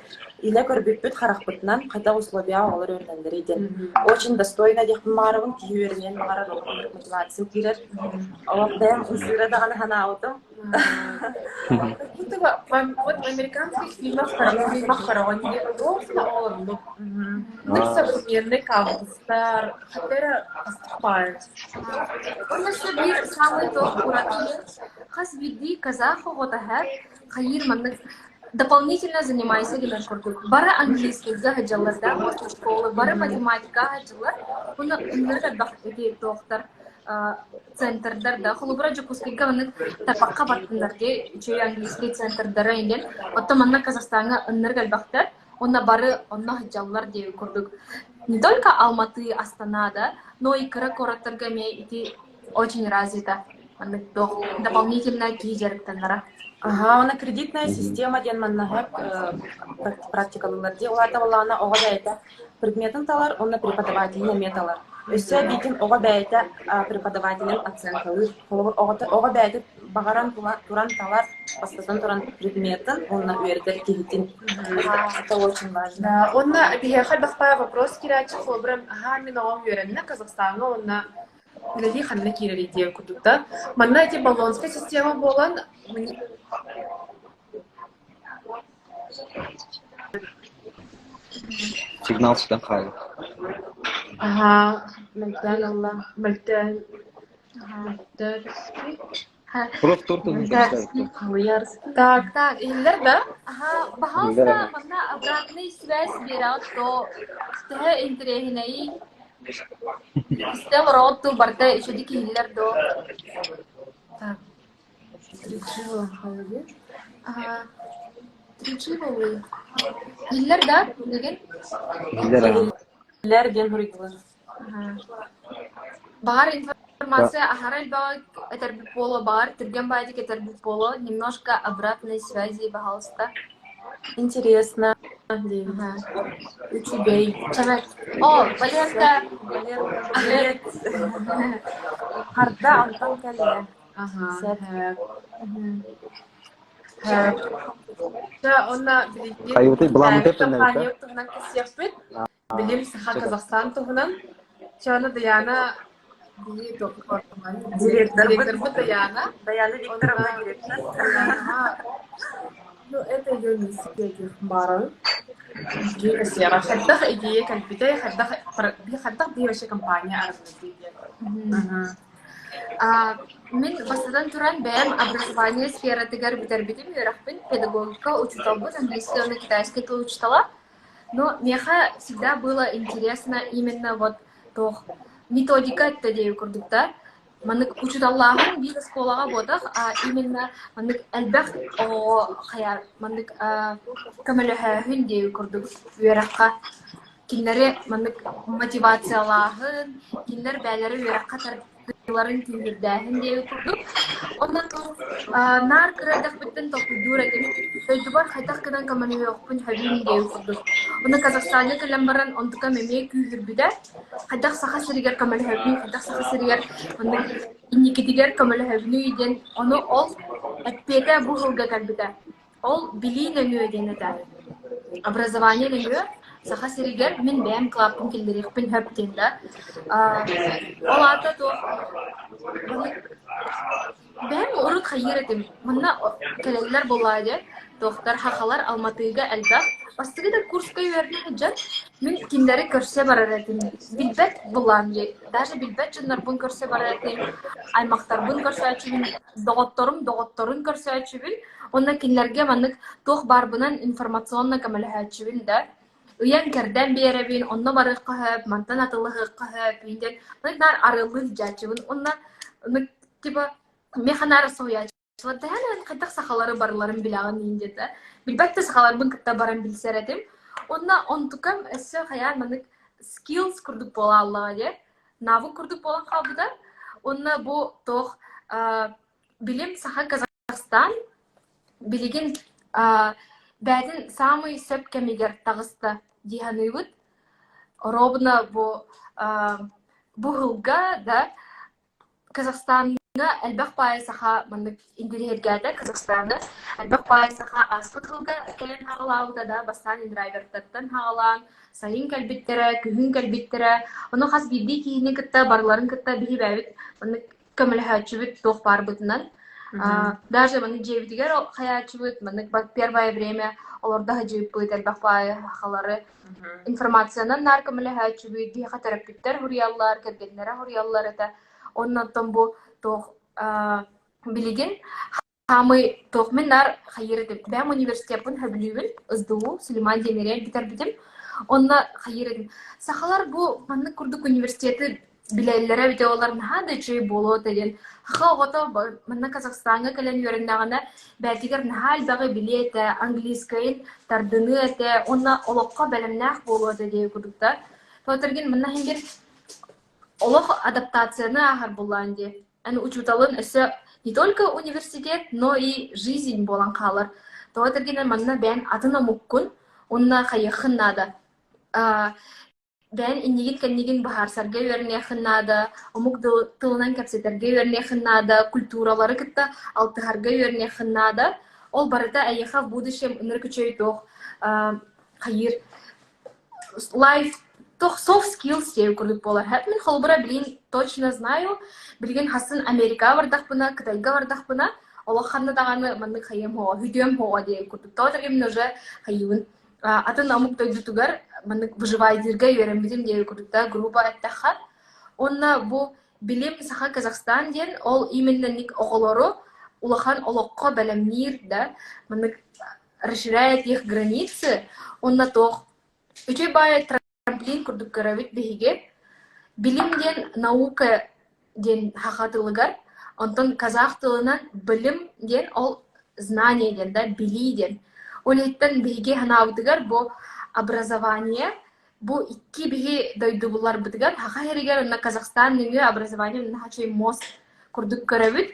илэ көрбүппүт харахпытынан хайдах условияҕа оҕолор үөрэнэллэрий диэн. Очень достойно диэхпин баҕарабын, киһи үөрэниэн баҕарар, олох ынырык мотивация киирэр. Олох бэйэм ымсыыра даҕаны санаабытым. Будто вот в американских фильмах фильмах хороводили ровно оҕолорунук. Ынырык современный кампустар, хатера астыппаайы. Уонна биир саамай туох ураты хас биирдии казах оҕото һэр хайыыр маннык дополнительно занимайся гынар курдук. Бары английскийга сылдьаллар да после школы, бары математикаҕа сылдьаллар. Уонна ынырык элбэх ити туохтар центрдар да холобура Дьокуускайга маннык тарбахха баттыннар дии үчүгэй английский центрдара иҥэн оттон манна Казахстаҥҥа ыннырык элбэхтэр уонна бары онно сылдьаллар диэбит курдук не только Алматы, Астана да, но и кыра куораттарга эмиэ ити очень развито маннык туох дополнительно киһи дьарыктанара. Аха, уонна кредитная система диэн манна практикалыыллар дии. Ол аата буоллаҕына оҕо бэйэтэ предметин талар уонна преподавателин эмиэ талар. Өссө эбиитин оҕо бэйэтэ преподавателин оценкалыыр. Холобур, оҕо бэйэтэ баҕаран туран талар, бастатан туран предметин уонна үөрэтэр киһитин. Это очень важно. Да, уонна биһиэхэ элбэх вопрос киирээччи холобура, аһаа мин оҕом үөрэннэ Казахстаҥҥа уонна үлэлии ханна киирэрий диэн курдук да. Манна ити Болонская система буолан Сигнал сүтэн хаалла. Аһаа, мөлтөөн ылла. Мөлтөөн. Мөлтөөн. Профтур туһун кэпсээбиттэр. Так, так, иһиллэр да? Аха, пожалуйста, манна обратный связь биэрэҕит то төһө интэриэһинэйий? Истэ олороҕут дуу, барыта үчүгэй иһиллэр дуо? Так. 3G хаалла Аха. 3G буолуой? Иһиллэр да билигин? Иһиллэр аа. Иһиллэр диэн суруйдулар. Аха. Баҕар информация аһара элбэҕи этэрбит буолуо, баҕар түргэн баайдык этэрбит буолуо. Немножко обратной связи, пожалуйста. Интересно диэбит. Аха. Үчүгэй. Чамай. О, Валерка! Валерка, привет. Харда онтон кэллэ. Аха. Сөп. Сөп. Дьэ, уонна билигин Хайыбыты былааммытыгар төннөбүт да? компания туһунан кэпсиэхпит. Билим Саха Казахстан туһунан. Чэ, аны Даяна. Биһи директорбыт Даяна. Даяна Викторовна директор. Ну, это ее миссия баарын. Киһи хайдах идея кэлбитэ, хайдах хайдах биһи вообще компания арыллыбыт диэн. Мин бастатан туран бэйэм образование сфератыгар бүтэрбитим үөрэхпин педагогика учууталбын английский уонна китайский тыл учуутала. Но миэхэ всегда было интересно именно вот туох методика өттө диэби курдук да. Маннык учууталлааһын биир оскуолаҕа буотах, а именно маннык элбэх оҕоҕо хайа маннык көмөлөһөөһүн диэби курдук үөрэххэ кинилэри маннык мотивациялааһын, кинилэр бэйэлэрэ үөрэххэ тардыыларын күүһүрдээһин диэбит курдук. Онон наар кыра эрдэхпиттэн толкуйдуур этим. Дойдубар хайдах гынан көмөлөһүөхпүн сөбүй диэбит курдук. Ону Казахстаҥҥа кэлэн баран онтукам эмиэ күүһүрбүтэ. Хайдах Саха сиригэр көмөлөһөбүнүй, хайдах Саха сиригэр маннык инникитигэр көмөлөһөбүнүй диэн ону ол эппиэтэ бу сылга кэлбитэ. Ол билии нөҥүө диэн этэ. Образование нөҥүө Саха сиригэр мин бэйэм кылааппын киллэриэхпин сөп диэн да. Ол аата туох бэйэм урут хайыыр этим. Манна кэлэллэр буоллаа дии. Туохтар хахалар Алматыга элбэх. Бастакы да курска үөрэнэ сылдьан мин кинилэри көрсө барар этим. Билбэт булаам дии. Даже билбэт дьоннорбун көрсө барар этим. Аймахтарбын көрсөөччүбүн, доҕотторум доҕотторун көрсөөччүбүн. Уонна кинилэргэ маннык туох баарбынан информационно көмөлөһөөччүбүн да, ыйан-кэрдэн биэрэбин, онно барыахха сөп, мантан атыллаһыахха сөп диэн наар арыаллыы сылдьааччыбын. Уонна типа миэхэ наар соһуйааччылар дэһэн хайдах сахалары барыларын билэҕин диэн диэтэ. Билбэт да сахаларбын кытта баран билсэр этим. Уонна онтукам өссө хайаан маннык skills курдук буолааллаҕа диэ. Навык курдук буолан хаалбыта. Уонна бу туох билим саха Казахстан билигин бэйэтин саамай сөп кэмигэр таҕыста дии саныыбыт. Оруобуна бу бу сылга да Казахстаҥҥа элбэх баайы саха маннык интэриэһиргээтэ Казахстаны элбэх баайы саха ааспыт сылга кэлэн хаҕалаабыта да бастаан индрайвертартан хаҕалаан сайын кэлбиттэрэ, күһүн кэлбиттэрэ. Ону хас биирдии киһини кытта барыларын кытта биһи бэйэбит маннык көмөлөһөөччүбүт туох баарбытынан. Даже маннык дьиэбитигэр хайааччыбыт, маннык первое время олордо сылдьыыппыт, элбэх баайы сахалары информациянан наар көмөлөһөөччүбүт, биһиэхэ төрөппүттэр суруйаллар, кэргэннэрэ суруйаллар этэ. Оннортон бу туох билигин Хаамый туох мин наар хайыыр этим. Бэйэм университеппын сөбүлүүбүн, СДУ, Сулейман Демирель бүтэрбитим. Онно хайыыр этим. Сахалар бу маннык курдук университеты билэллэрэ эбитэ олор наһаа да үчүгэй буолуо этэ диэн. Саха оҕото манна Казахстаҥҥа кэлэн үөрэннэҕинэ бэйэтигэр наһаа элбэҕи билиэ этэ, английскайын тардыныа этэ уонна олоххо бэлэмнээх буолуо этэ диэн курдук да. Тоҕо манна иһингер олох адаптацияны ааһар буоллаан дии. Эн учууталын өссө не только университет, но и жизнь буолан хаалар. Тоҕо этэргинэн манна бэйэн атын омуккун уонна хайыаххын наада. Бэйэн иннигин-кэннигин быһаарсарга үөрэниэххин наада, омук тылынан кэпсэтэргэ үөрэниэххин наада, культуралары кытта алтыһарга үөрэниэххин наада. Ол барыта эйиэхэ в будущем ынырык үчүгэй туох хайыыр life туох soft skills диэн курдук буолар. Мин холобура билигин точно знаю, билигин хасын Америкаҕа бардахпына, Кытайга бардахпына, олох ханна даҕаны маннык хайыам хоҕо, хүтүөм хоҕо диэн курдук. Тоҕо мин уже хайыыбын атын омук дойдутугар маннык выживайдыырга үөрэммитим диэн курдук да группа эттэххэ. Уонна бу билим Саха Казахстан диэн ол именно ник оҕолору улахан олоххо бэлэмниир да маннык расширяет их границы уонна туох үчүгэй баайы трамплин курдук көрөбүт биһиги. Билим диэн наука диэн саха тылыгар, онтон казах тылынан билим диэн ол знание диэн да билии диэн. Ол иһиттэн биһиги санаабытыгар бу образование бу икки биһи дойдубуларбытыгар саха сиригэр уонна Казахстан нөҥүө образование уонна хачай мост курдук көрөбүт.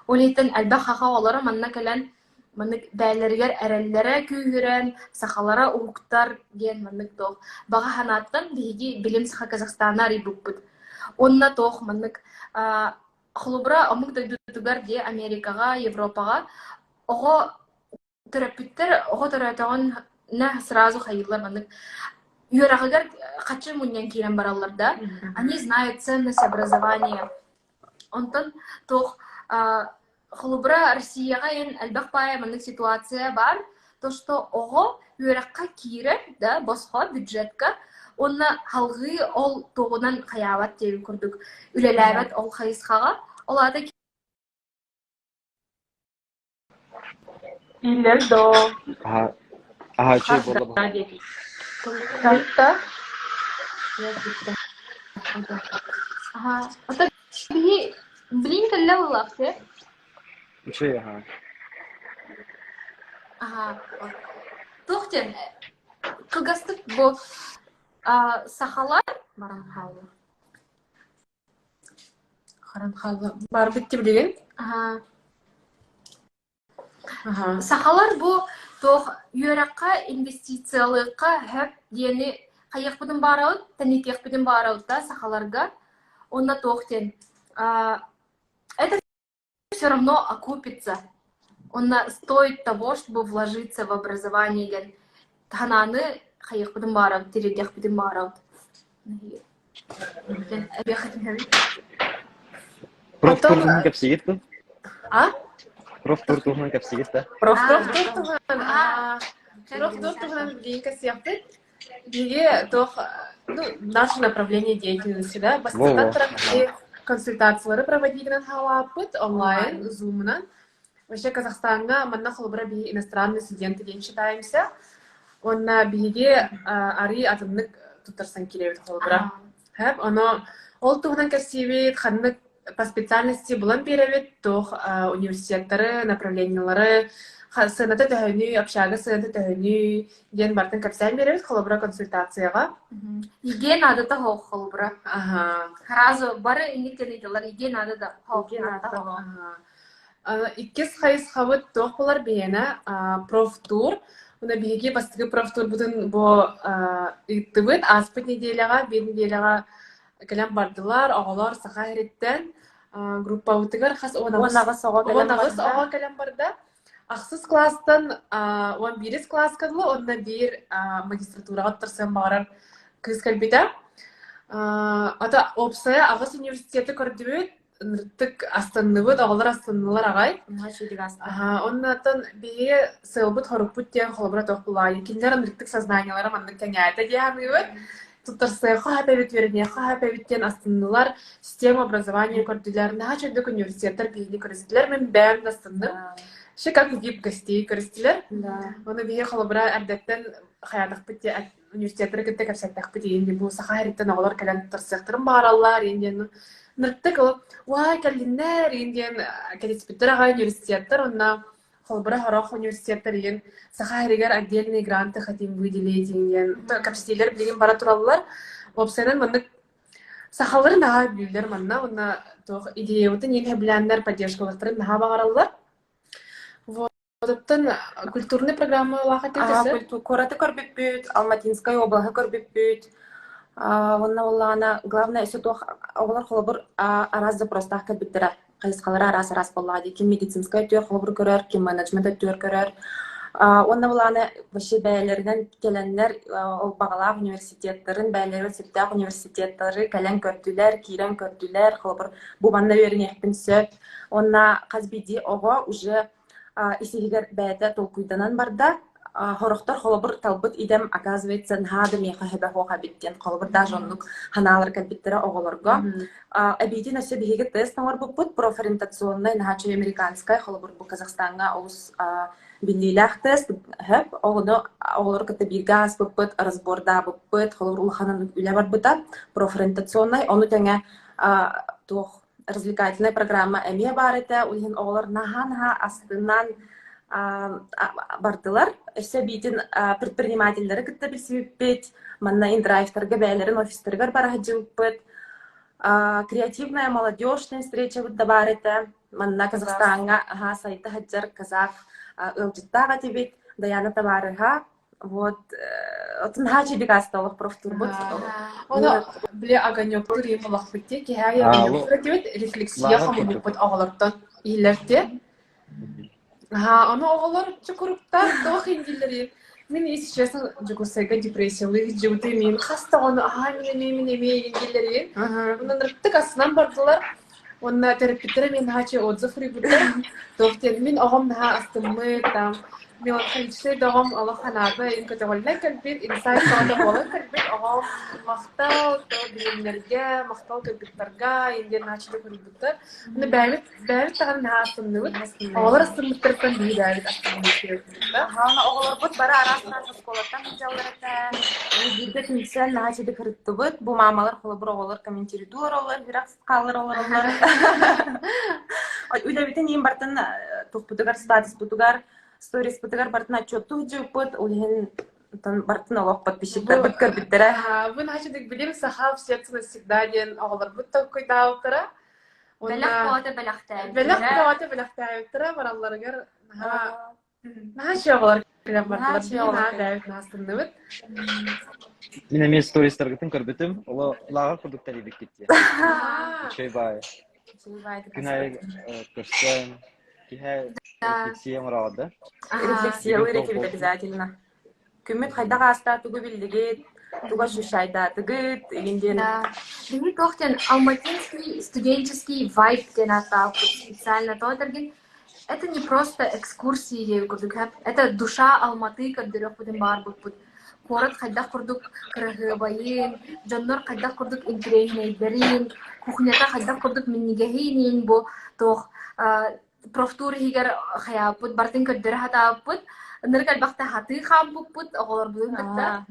Ол иһиттэн элбэх саха оҕолоро манна кэлэн маннык бэйэлэригэр эрэллэрэ күүһүрэн, сахалара уһуктар диэн маннык туох баҕа санааттан биһиги Билим Саха Казахстана арыйбыппыт. Уонна туох маннык холобура омук дойдутугар дии Америкаҕа, Европаҕа оҕо төрөппүттэр оҕо төрөөтөҕүнэ сразу хайыыллар маннык. Үөрэҕигэр хаччы мунньан киирэн бараллар да, они знают ценность образования. Онтон туох холобура Россияҕа эн элбэх баайа маннык ситуация баар, то что оҕо үөрэххэ киирэр да босхо бюджетка уонна салҕыы ол туоҕунан хайаабат диэбит курдук үлэлээбэт ол хайысхаҕа ол аата Иллэр доо. Аха, аха үчүгэй буолла баһаам. Карта. Аха. Ата биһи билин кэллэ буоллахты. Үчүгэй аха. Аха. Туох диэн кылгастык бу сахалар Баран хаалла. Харан хаалла. Барбыт билигин? Аха. Аха. Сахалар бу туох үөрэххэ инвестициялыахха сөп диэни хайыахпытын баарабыт, тэнитиэхпитин баарабыт да сахаларга. Уонна туох диэн это все равно окупится. Уонна стоит того, чтобы вложиться в образование диэн таһанааны хайыахпытын баарабыт, тириэрдиэхпитин баарабыт. Профтур туһунан кэпсиигит дуу? А? Профтур туһунан кэпсиигит да? Профтур туһунан Профтур туһунан билигин кэпсиэхпит. Биһиги туох ну, наше направление деятельности, да, бастакан туран биһиги консультациялары проводигынан хаалааппыт онлайн, зумунан. Вообще Казахстаҥҥа манна холобура биһиги иностранные студенты диэн считаемся. Уонна биһиги арыы атыннык туттарсан киирэбит холобура. Хэп, оно ол туһунан кэпсиибит, ханнык по специальности булан биэрэбит, туох университеттары, направлениелары, сыаната төһөнүй, общага сыаната төһөнүй диэн барытын кэпсээн биэрэбит, холобура консультацияҕа. Иге надо да холобура. Ага. Сразу бары инник диэн иге надо да Иге надо. Ага. Иккис хайысхабыт туох буолар биһиэнэ профтур. Уна биһиги бастакы профтурбутун бу ыыттыбыт. Ааспыт неделяҕа, биир неделяҕа кэлэн бардылар. Оҕолор Саха сириттэн группабытыгар хас 18 оҕо кэлэн 18 оҕо кэлэн барда. Ахсыс класстан 11 класска дылы уонна биир магистратураҕа туттарсыан баҕарар кыыс кэлбитэ. Ата уопсайа аҕыс университеты көрдүбүт. Ынырыктык астынныбыт, оҕолор астыннылар аҕай. Аһаа, оннуттан биһиги сыалбыт-хорукпут диэн холобура туох булаайы. Кинилэр ынырыктык сознаниелара маннык кэҥээтэ дии саныыбыт. Туттарсыахха сөп эбит, үөрэниэххэ сөп эбит диэн астыннылар. Система образования көрдүлэр. Наһаа үчүгэйдик университеттар биһигини көрүстүлэр. Мин бэйэм да астынным. Вообще как вип гостей көрүстүлэр. Ону биһиги холобура эрдэттэн хайаатахпыт диэн университеттары кытта кэпсэттэхпит иин бу саха сириттэн оҕолор кэлэн туттарсыахтарын баҕараллар иин диэн ныртык ол уай кэллиннэр иин диэн кэлиспиттэр аҕай университеттар онно холобура сорох университеттар иин саха сиригэр отдельные гранты хотим выделить диэн кэпсэтиилэр билигин бара тураллар уопсайынан маннык сахалары наһаа бүллэр манна уонна туох идеябытын иин сөбүлээннэр поддержкалыахтарын наһаа баҕараллар вот Оттон культурный программалаах этэ Куораты көрбүппүт, Алматинскай облаһы көрбүппүт. Уонна буоллаҕына, главное өссө туох оҕолор холобур араас запростаах кэлбиттэрэ. Хайысхалара араас-араас буоллаҕа дии. Ким медицинскай өттүгэр холобур көрөр, ким менеджмент өттүгэр көрөр. Уонна буоллаҕына вообще бэйэлэринэн кэлэннэр ол баҕалаах университеттарын, бэйэлэрин сөптөөх университеттары кэлэн көрдүлэр, киирэн көрдүлэр. Холобур, бу манна үөрэниэхпин сөп. Уонна хас биирдии оҕо уже ис-иһигэр бэйэтэ толкуйданан барда. Сорохтор холобур талбыт идэм оказывается наһаа да миэхэ сөбө суох эбит диэн холобур даже оннук ханаалар кэлбиттэрэ оҕолорго. Эбиитин өссө биһиги тест оҥорбуппут профориентационнай наһаа үчүгэй американскай холобур бу Казахстаҥҥа олус биллиилээх тест сөп оҕону оҕолору кытта бииргэ ааспыппыт разбордаабыппыт холобур улахан үлэ барбыта профориентационнай ону тэҥэ туох развлекательнай программа эмиэ баар этэ. Ол иһин оҕолор наһаа-наһаа астынан бардылар. Өссө эбиитин предпринимателлэри кытта билсибиппит. Манна индрайвтарга бэйэлэрин офистарыгар бара сылдьыбыппыт. Креативная молодежная встречабыт да баар этэ. Манна Казахстаҥҥа аһаа сайда сылдьар казах ыалдьыттаах этибит. Даяна табаарыһа Вот, отун хаачыйдык ааста олох профтурбут. Ону били огонёктур ийэм олохпут дии, киһи огонёктур этибит, рефлексия хомуйбуппут оҕолортон иһиллэрти. Аха, ону оҕолор чукуруктар туох индииллэрий? Мин если честно, Дьокуускайга депрессиялыы сылдьыбытым мин хас даҕаны аһаа мин эмиэ мин эмиэ игин киллэрийин. Онон ырыттык астынан бардылар. Уонна төрөппүттэрэ мин наһаа отзыв суруйбуттар. Туох диэн мин оҕом наһаа астыммыт, там меланхоличнай да оҕом олох санаата ин көтөҕүллэн кэлбит, инсайт тоҕото буолан кэлбит оҕом махтал то билимнэргэ, махтал кыргыттарга ин диэн наһаа суруйбуттар. Уонна бэйэбит бэйэбит даҕаны наһаа астынныбыт. Оҕолор астыммыттарыттан биһиги бэйэбит астыммыт. Аха, оҕолорбут бары араас-араас оскуолаттан сылдьаллар этэ. Бииргэ түмсэн наһаа үчүгэй кырыттыбыт. Бу маамалар холобур оҕолор комментируйдуу олороллор, үрэх хааллар олороллор. Үлэбитин иин бартын туппутугар, статуспутугар, сториспутугар бартын отчеттуу сылдьыбыппыт. Ол иһин бартын олох подписчиктарбыт көрбүттэрэ. Бу наһаа үчүгэй билим саха в сердце навсегда диэн оҕолорбут толкуйдаабыттара. Бэлэх бөҕөтө бэлэхтээбиттэрэ. Бэлэх бөҕөтө бэлэхтээбиттэрэ баралларыгар наһаа наһаа үчүгэй оҕолор кэлэн бардылар. Наһаа бэйэбит наһаа астынныбыт. Мин эмиэ стористаргытын көрбүтүм. Оло лааҕыр курдук тэрийбиккит дии. Үчүгэй баай. Күн аайы көрсөн, киһи рефлексия оҥороҕут да? Рефлексиялыыр этибит обязательно. Күммүт хайдах ааста, тугу биллигит, тугу ощущайдаатыгыт, игин диэн. Да. Биһиги туох диэн Алматинский студенческий вайб диэн ааттаабыппыт специально тоҕо этэргин это не просто экскурсии диэбит курдук это душа Алматы көрдөрүөхпүтүн баҕарбыппыт. Куорат хайдах курдук кыраһыабайын, дьоннор хайдах курдук интэриэһинэйдэрин, кухнята хайдах курдук минньигэһин бу туох профтур иһигэр хайааппыт, барытын көрдөрө сатаабыппыт. Ынырык элбэхтэ хатыы хаампыппыт, оҕолорбутун кытта.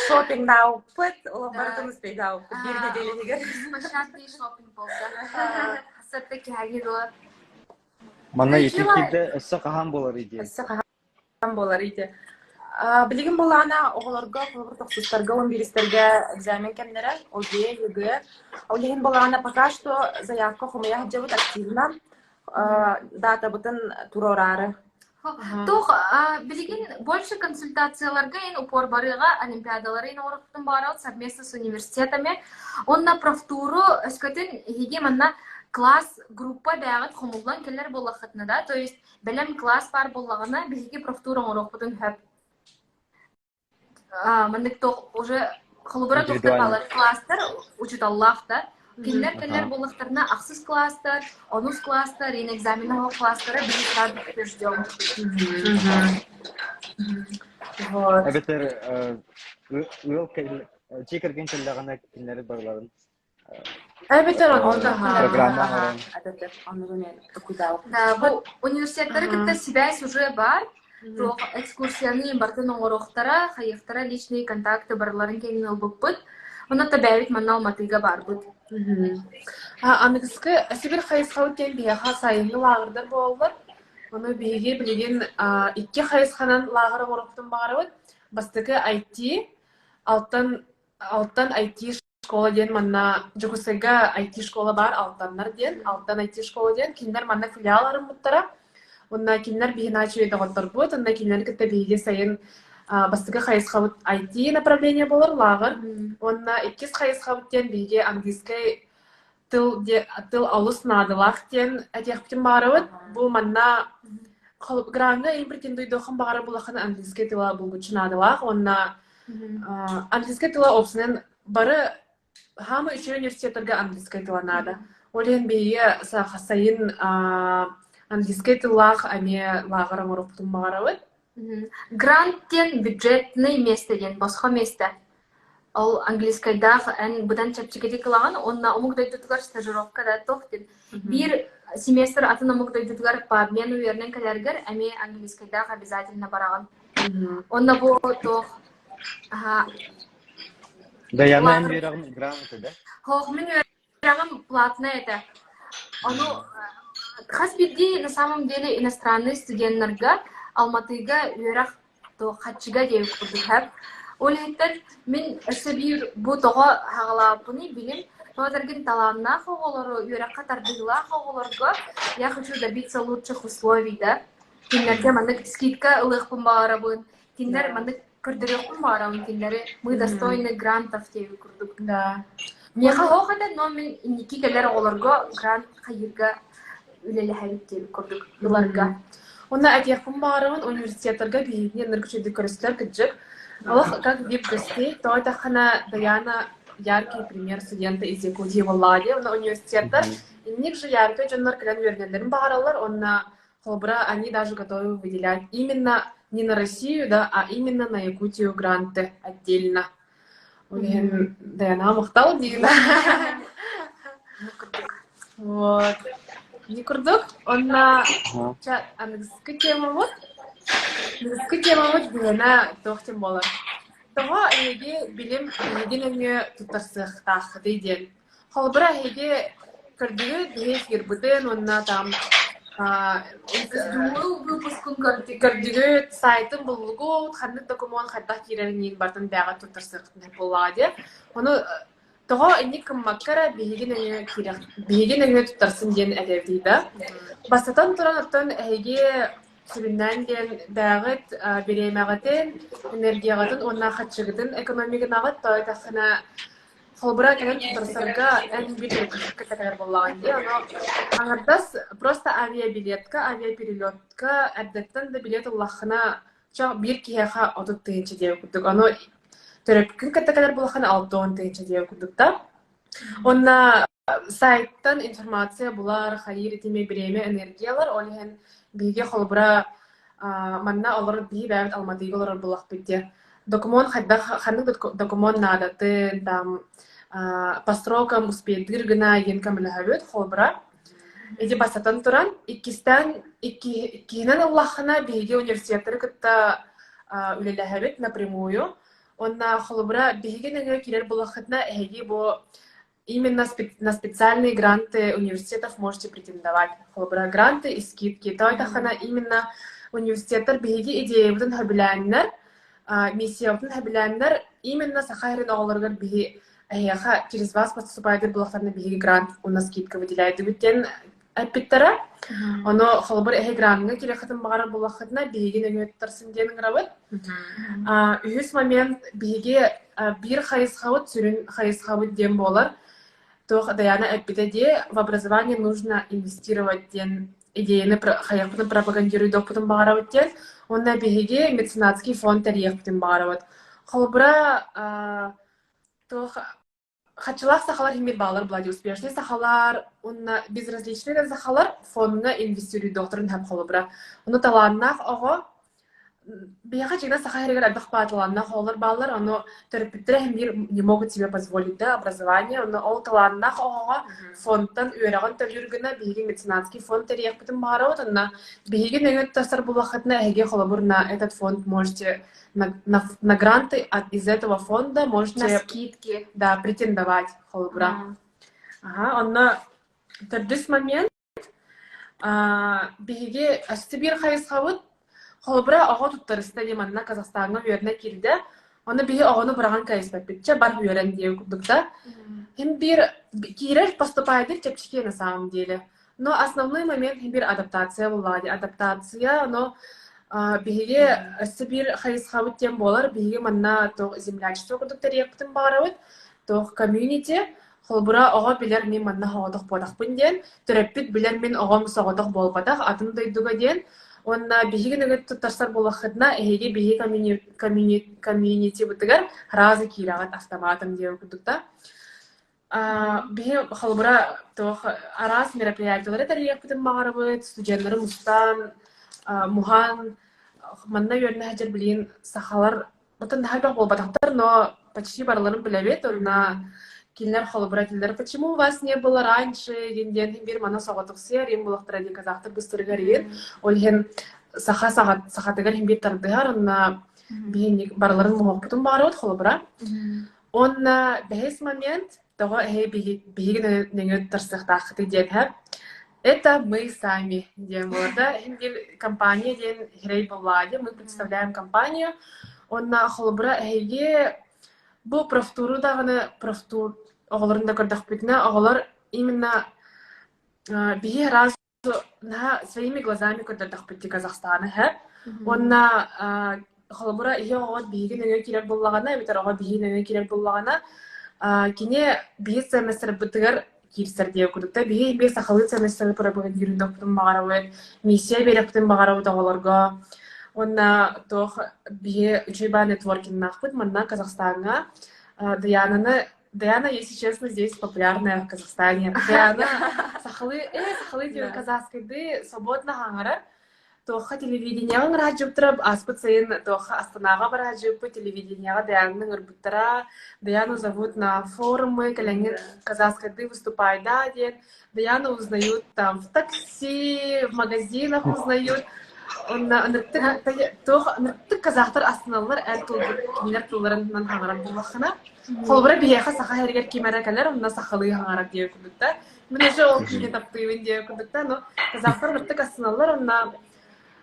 Шоппингдаабыппыт, олох барытын успейдаабыппыт биир нэдиэлэ иһигэр. Беспощадный шоппинг буолла. Хасатта киһиги дуо. Манна ити киирдэ өссө хаһан буолар идея? Өссө хаһан буолар ити. Билигин буоллаҕына оҕолорго, холобур, тохсустарга, он бииристэргэ экзамен кэмнэрэ, ОГЭ, ЕГЭ. Ол иһин буоллаҕына пока что заявка хомуйа сылдьабыт активно. Датабытын туруораары. Туох билигин больше консультацияларга ин упор барыаҕа олимпиадалары ин оҥоруохпутун баҕарабыт совместно с университетами. Уонна профтуру өскөтүн эһиги манна класс группа бэйэҕит хомуллан кэлэр буоллаххытына да, то есть Бэлэм класс баар буоллаҕына, биһиги профтур оҥоруохпутун сөп. Маннык туох уже холобура туохтар баалар класстар учуталлаах да кинилэр кэлэр буоллахтарына ахсыс класстар, онус класстар, и экзаменного класстара биһиги сразу ждем. Вот. Эбэтэр ыал дьиэ кэргэн кэллэҕинэ кинилэри барыларын Эбэтэр онно программа оҥорон. Да, бу университеттары кытта сибээс уже баар. Туох экскурсияны барытын оҥоруохтара, хайыахтара личные контакты барыларын кэннин ылбыппыт. Онно та бэйэбит манна Алматыга баарбыт. Аныгыскы Сибир хайысхабыт диэн биһиэхэ сайыҥҥы лааҕырдар буолаллар. Ону биһиги билигин икки хайысханан лааҕыр оҥоруохпутун баҕарабыт. Бастакы IT, алтан алтан IT школа диэн манна Дьокуускайга IT-школа баар Алтаннар диэн, Алтан IT-школа диэн кинилэр манна филиал арыммыттара. Уонна кинилэр биһи наһаа үчүгэй доҕотторбут, уонна кинилэри кытта биһиги сайын бастакы хайысхабыт IT направление буолар лааҕыр. Уонна иккис хайысхабыт диэн биһиги английскай тыл тыл олус наадалаах диэн этиэхпитин баҕарабыт. Бу манна граҥҥа им претендуйдуоххун баҕарар булаххына английскай тыла булгуччу наадалаах уонна английскай тыла опсунан бары хаама үчүгэй университеттарга английскай тыла наада. Ол иһин биһиги сайын английскай тыллаах эмиэ лааҕыр оҥоруохпутун баҕарабыт. Грант диэн бюджетный место диэн босхо миэстэ. Ол английскайдаах эн быдан чэпчэкитик ылаҕын уонна омук дойдутугар стажировка да туох диэн. Биир семестр атын омук дойдутугар по обмену үөрэнэн кэлэргэр эмиэ английскайдаах обязательно бараҕын. Онно бу туох Даяна эн үөрэҕин грамота да? Хоох мин үөрэҕим платная этэ. Ону хас биирдии на самом деле иностранный студеннарга Алматыга үөрэх хаччыга диэбит курдук һэп. Ол иһиттэн мин өссө биир бу тоҕо хаҕалаабыппыный билим тоҕо талааннаах оҕолору үөрэххэ тардыһыылаах оҕолорго я хочу добиться лучших условий да кинилэргэ маннык скидка ылыахпын баҕарабын кинилэр маннык көрдөрүөхпүн баҕарабын кинилэри мы достойны грантов диэбит курдук Да. Миэхэ оһох этэ, но мин инники кэлэр оҕолорго грант хайыырга үлэлэһэбит диэбит курдук ыларга. Уонна этиэхпин баҕарабын, университеттарга биһигини ынырык үчүгэйдик көрүстүлэр кырдьык. Олох как вип-гостей, тоҕо эттэххинэ Даяна яркий пример студента из Якутии буоллаҕа дии. Онно университеттар инник же яркай дьоннор кэлэн үөрэнэллэрин баҕараллар уонна холобура они даже готовы выделять именно не на Россию, да, а именно на Якутию гранты отдельно. Ол иһин Даянаҕа махтал диин. Вот. Не курдук. Онно аныгыскы темабыт. Аныгыскы темабыт биһиэнэ туох диэн буолар. Тоҕо эһиги билим биһиги нөҥүө туттарсыахтааххытый диэн. Холобура эһиги көрдүгүт биһи эфирбытын уонна там выпускун көрдүгүт, сайтын буллугут, ханнык докумуон хайдах киирэрин барытын бэйэҕит туттарсыаххытын буоллаҕа дии. Ону тоҕо инник гыммакка эрэ биһиги нөҥүө киирэх биһиги нөҥүө туттарсын диэн этэбитий да. Бастатан туран оттон эһиги сүрүннээн диэн бэйэҕит бириэмэҕитин, энергияҕытын уонна хаччыгытын экономигынаҕыт, тоҕо этэххинэ Холобура, кэлэн туттарсарга эн биир кытта кэлэр буоллаҕыҥ дии. Ону аҥардас просто авиабилетка, авиаперелетка эрдэттэн да билиэт ыллаххына, чэ биир киһиэхэ 30 тыһыынча диэбит курдук. Ону төрөппүккүн кытта кэлэр буоллаххына 60 тыһыынча диэбит курдук да. Уонна сайттан информация булар, хайыыр итими бириэмэ, энергиялар. Ол иһин биһиги холобура манна олорор биһи бэйэбит Алматыга олорор буоллахпыт дии. Докумуон хайдах ханнык докумуон наадатын, там по срокам успейдыыр гына диэн көмөлөһөбүт, холобура. Ити бастатан туран, иккистээн иккиһинэн ыллаххына биһиги университеттары кытта үлэлэһэбит напрямую. Уонна холобура биһиги нөҥүө киирэр буоллаххытына эһиги бу Именно на специальные гранты университетов можете претендовать. Холобура, гранты и скидки. Тоҕо эттэххинэ, именно университеттар биһиги идеябытын сөбүлээннэр, миссиябытын сөбүлээннэр, именно Саха сирин оҕолоругар биһи эһиэхэ через вас поступайдыр буоллахтарына биһиги грант уонна скидка выделяйдыбыт диэн эппиттэрэ. Ону холобур эһи граҥҥа кириэххитин баҕарар буоллаххытына биһиги нөҥүө туттарсын диэн ыҥырабыт. Үһүс момент биһиги биир хайысхабыт сүрүн хайысхабыт диэн буолар. Туох Даяна эппитэ дии, в образование нужно инвестировать диэн идеяны хайыахпытын пропагандируйдуохпутун баҕарабыт диэн. Уонна биһиги меценатский фонд тэрийиэхпитин баҕарабыт. Холобура, туох Хаччылаах сахалар иһин баалар Влади успешный сахалар уонна безразличный да сахалар фондҥа инвестируйдуохтарын сөп холобура. Ону талааннаах оҕо биһиэхэ дьиҥэ саха сиригэр элбэх баар талааннаах оҕолор бааллар, ону төрөппүттэрэ иһин биир не могут себе позволить да образование, ону ол талааннаах оҕоҕо фондтан үөрэҕин төлүүр гына биһиги меценатский фонд тэрийиэхпитин баҕарабыт, онно биһиги нөҥүө тахсар буоллаххытына эһиги холобур на этот фонд можете на, на, на гранты от, из этого фонда можете на скидки да, претендовать холобура. Ага, онно төрдүс момент биһиги өссө биир хайысхабыт холобура оҕо туттарыста дии манна Казахстаҥҥа үөрэнэ киирдэ ону биһи оҕону быраҕан кэбиспэппит бар үөрэн диэн курдук да хим биир киирэр поступайдыр чэпчэки на самом деле Но основной момент биир адаптация буоллаҕа дии. Адаптация, ону биһиги өссө биир хайысхабыт диэн буолар. Биһиги манна туох землячество курдук тэрийиэхпитин баҕарабыт. Туох комьюнити, холобура, оҕо билэр мин манна соҕотох буолбатахпын диэн, төрөппүт билэр мин оҕом соҕотох буолбатах, атын дойдуга диэн. Уонна биһиги нөҥүө туттарсар буоллаххытына, эһиги биһиги комьюнитибытыгар сразу киирэҕит автоматом диэн курдук да. Биһи холобура туох араас мероприятиелары тэрийиэхпитин баҕарабыт, студеннары мустан, муһан, манна үөрэнэ сылдьар билигин сахалар оттон наһаа элбэх буолбатахтар, но почти барыларын билэбит уонна кинилэр холобура этэллэр почему у вас не было раньше диэн биир манна соҕотохсуйар иин буолахтара диэн казахтар быстарыгар иин ол иһин саха сахатыгар иһин биир тардыһар уонна биһи барыларын муһуохпутун баҕарабыт холобура Уонна бэһис момент, тоҕо эһи биһиги нөҥүө туттарсыахтааххытый диэн иһэр. Это мы сами диэн буолар да. Иһин биир компания диэн хирей буоллаҕа мы представляем компанию. Уонна холобура эһиги бу профтуру даҕаны профтур оҕолорун да көрдөхпүтүнэ оҕолор именно биһи раз наһаа своими глазами көрдөрдөхпүт дии Казахстаны һэ. Уонна холобура ийэ оҕо биһиги нөҥүө киирэр буоллаҕына эбэтэр оҕо биһиги нөҥүө киирэр буоллаҕына кини биһи семестрбытыгар киирсэр диэн курдук да биһи биир сахалыы ценностары пропагандируйдахпытын баҕарабыт, миссия биэрэхпитин баҕарабыт оҕолорго. Уонна туох биһи үчүгэй баар нетворкиннаахпыт манна Казахстаҥҥа Даянаны Даяна, если честно, здесь популярная в Казахстане. Даяна сахалыы, э, сахалыы диэн казахскайды свободно хаҥарар. Туохха телевидениеҕа ыҥырааччыбыттара ааспыт сайын туохха Астанаҕа барааччыбыппыт телевидениеҕа Даянаны ыҥырбыттара. Даяну зовут на форумы, кэлэҥҥин казахскайдыы выступайдаа диэн. Даяну узнают там в такси, в магазинах узнают. Онно ынырыктык туох ынырыктык казахтар астыналлар эр тылбыт кинилэр тылларынан хаҥарар буоллаххына. Холобура биһиэхэ саха иһэригэр ким эрэ кэлэр, онно сахалыы хаҥарар диэн курдук да. Мин уже ол киһини таптыыбын диэн курдук да, но казахтар ынырыктык астыналлар, онно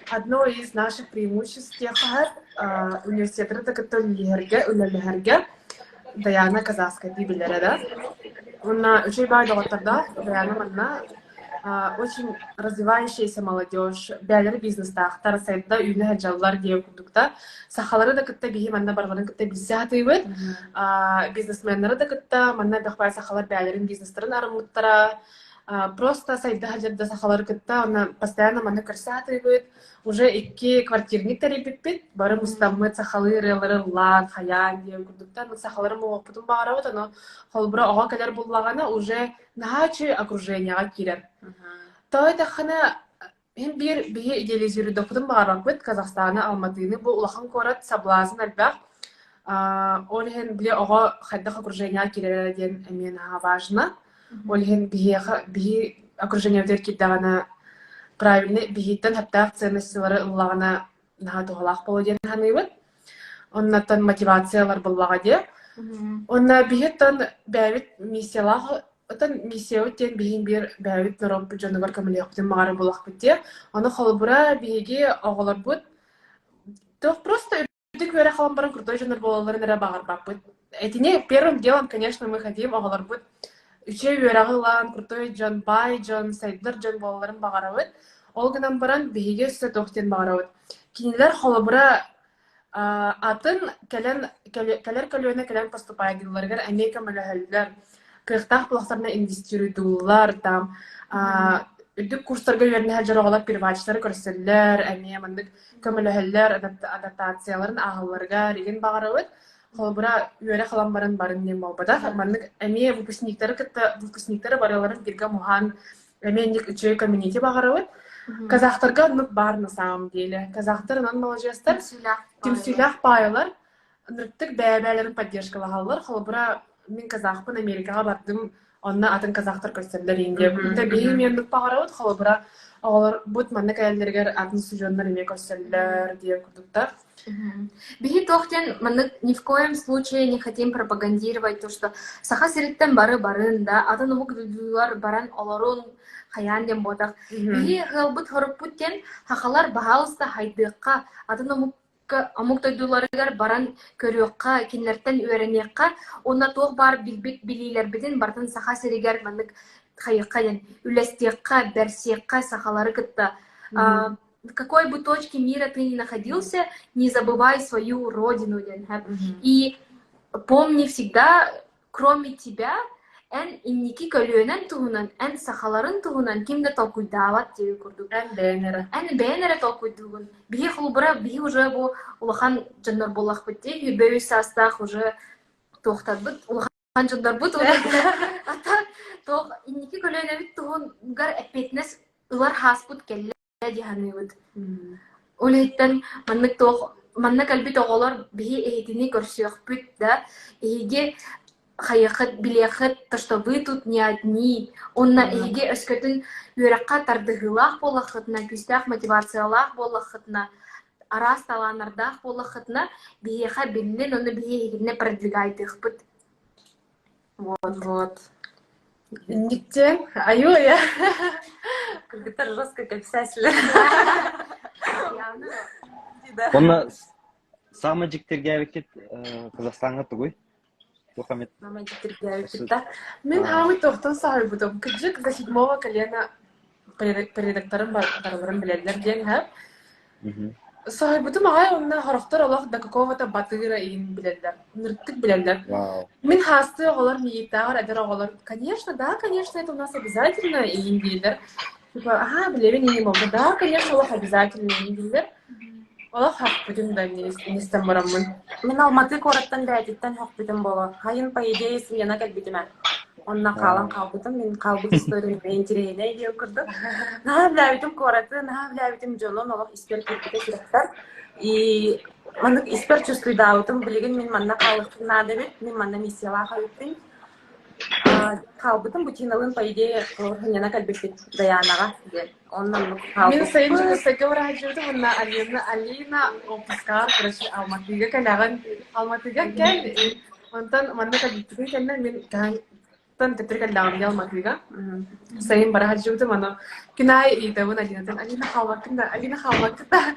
одно из наших преимуществ диэххэ университеттары да кытта үлэлэһэргэ, үлэлэһэргэ Даяна казахскайдыы билэрэ да. Уонна үчүгэй баай доҕоттордоох Даяна манна очень развивающаяся молодежь, бэйэлэрэ бизнестаахтар, сайда үүнэ сылдьаллар диэн курдук да. Сахалары да кытта биһи манна барыларын кытта билсэ сатыыбыт. Бизнесменнары да кытта манна бэхбай сахалар бэйэлэрин бизнестарын арыммыттара. Просто сайда сылдьар да сахалары кытта онно постоянно манна көрсө сатыыбыт. Уже икки квартирник тэрийбиппит. Бары мустаммыт сахалыы ырыалары ыллаан, хайаан диэн курдуктан сахалары муҥуохпутун баҕарабыт. Ону холобура оҕо кэлэр буллаҕына уже наһаа үчүгэй окружениеҕа киирэр. Тоҕо диэтэххинэ, иһин биир биһи идеализируйдахпытын баҕарбаппыт Казахстаны, Алматыны бу улахан куорат соблазн элбэх. Ол иһин били оҕо хайдах окружениеҕа киирэрэ диэн эмиэ наһаа важно. Ол иһин биһиэхэ биһи окружениебытыгар киирдэҕинэ правильный биһиттэн сөптөөх ценностилары ыллаҕына наһаа туһалаах буолуо диэн саныыбын. Оннуттан мотивациялар буллаҕа диэ. Онно биһиттэн бэйэбит миссиялаах оттон миссиябыт диэн биһиги биир бэйэбит норуоппут дьонугар көмөлөһүөхпүтүн баҕарар буоллахпыт диэ. Ону холобура биһиги оҕолорбут туох просто үрдүк үөрэх ылан баран крутой дьоннор буолалларын эрэ баҕарбаппыт. Итини первым делом, конечно, мы хотим оҕолорбут үчүгэй үөрэҕи ылан, крутой дьон, баай дьон, сайдар дьон буолалларын баҕарабыт. Ол гынан баран биһиги өссө туох диэн баҕарабыт. Кинилэр холобура атын кэлэн кэлэр көлүөнэ кэлэн поступайдыылларыгар эмиэ көмөлөһөллөр. Кыахтаах буоллахтарына инвестируйдууллар, там үрдүк курстарга үөрэнэ сылдьар оҕолор первачтары көрсөллөр, эмиэ маннык көмөлөһөллөр, адаптацияларын ааһалларыгар игин баҕарабыт. Холобура, үөрэх ылан баран барын диэн буолбатах. Маннык эмиэ выпускниктары кытта выпускниктары барыларын бииргэ муһаан эмиэ инник үчүгэй комьюнити баҕарабыт. Казахтарга оннук баар на самом деле. Казахтар онон маладьыастар, түмсүүлээх паайалар ынырыктык бэйэ-бэйэлэрин поддержкалаһаллар. Холобура, мин казахпын Америкаҕа бардым, онно атын казахтар көрсөллөр Индия. Биһиги эмиэ оннук баҕарабыт. Холобура, оҕолорбут манна кэлэллэригэр атын студеннар эмиэ көрсөллөр диэн курдуктар. Биһи туох диэн маннык ни в коем случае не хотим пропагандировать то, что Саха сириттэн бары барын да, атын омук дойдулар баран олорун хайаан диэн буотах. Биһи ыалбыт хоруппут диэн хахалар баһаалыста хайдыахха, атын омук омук дойдуларыгар баран көрүөххэ, кинилэртэн үөрэниэххэ уонна туох баар билбит билиилэрбитин барытын Саха сиригэр маннык хайыахха диэн үлэстиэххэ, бэрсиэххэ сахалары кытта в какой бы точке мира ты ни находился, не забывай свою родину диэн И помни всегда, кроме тебя, эн инники көлүөнэн туһунан, эн сахаларын туһунан ким да толкуйдаабат диэби курдук. Эн бэйэн эрэ. Эн бэйэн эрэ толкуйдуугун. Биһи холобура, биһи уже бу улахан дьоннор буоллахпыт дии, 23 саастаах уже туохтарбыт улахан дьоннорбут ата туох инники көлүөнэбит туһугар эппиэтинэс ылар хааспыт кэллэ дии саныыбыт. Ол иһиттэн маннык туох манна кэлбит оҕолор биһи эһитини көрсүөхпүт да, эһиги хайыаххыт, билиэххит, то что вы тут не одни. Уонна эһиги өскөтүн үөрэххэ тардыһыылаах буоллаххытына, күүстээх мотивациялаах буоллаххытына, араас талааннардаах буоллаххытына, биһиэхэ биллин, уонна биһи эһигиннэ продвигайдыахпыт. Вот. Вот. Инниктен, аю я. Кыргыттар жестко кэпсээсилэр. Онно саамай дьиктиргээбиккит Казахстаҥҥа тугуй? Туох эмит? Саамай дьиктиргээбиппит да. Мин хаамый туохтан саһарбытым. Кырдьык до седьмого колена предоктарын барыларын билэллэр диэн һэ. Соһуйбутум аҕай уонна сорохтор олох до какого-то батыра иһин билэллэр, ынырыктык билэллэр. Вау. Мин хаастыы оҕолор миигиттээҕэр эдэр оҕолор, конечно, да, конечно, это у нас обязательно иһин дииллэр. Типа, аһаа, билэбин иһин буолла, да, конечно, олох обязательно иһин дииллэр. Олох хахпытым да инистэн бараммын. Мин Алматы куораттан бэйэтиттэн хөхпүтүм буолуо. Хайын, по идее, смена кэлбитим ээ. Онно хаалан хаалбытым. Мин хаалбыт историям интэриэһинэй диэн курдук. Наһаа билээбитим куораты, наһаа билээбитим дьонун олох испэр киирбитэ сүрэхпэр. И маннык испэр чувствуйдаабытым, билигин мин манна хаалыахпын наада эбит, мин манна миссиялаах эбиппин. Хаалбытым Бутиналыын, по идее, сынньана кэлбиппит Дайаанаҕа диэн. Онно оннук Мин сайын хаалбыппыт. Дьокуускайга бараһадьыбытым уонна Алина, Алина отпускаҕар, короче, Алматыга кэлэҕин. Алматыга кэл, онтон манна кэлбиппитин кэннэ мин тан төттөрү кэллэҕим дии Алматыга. Сайын бара сылдьыбытым, аны күн аайы ыйытабын Алинаттан, Алина хаалбаккын да, Алина хаалбаккын да.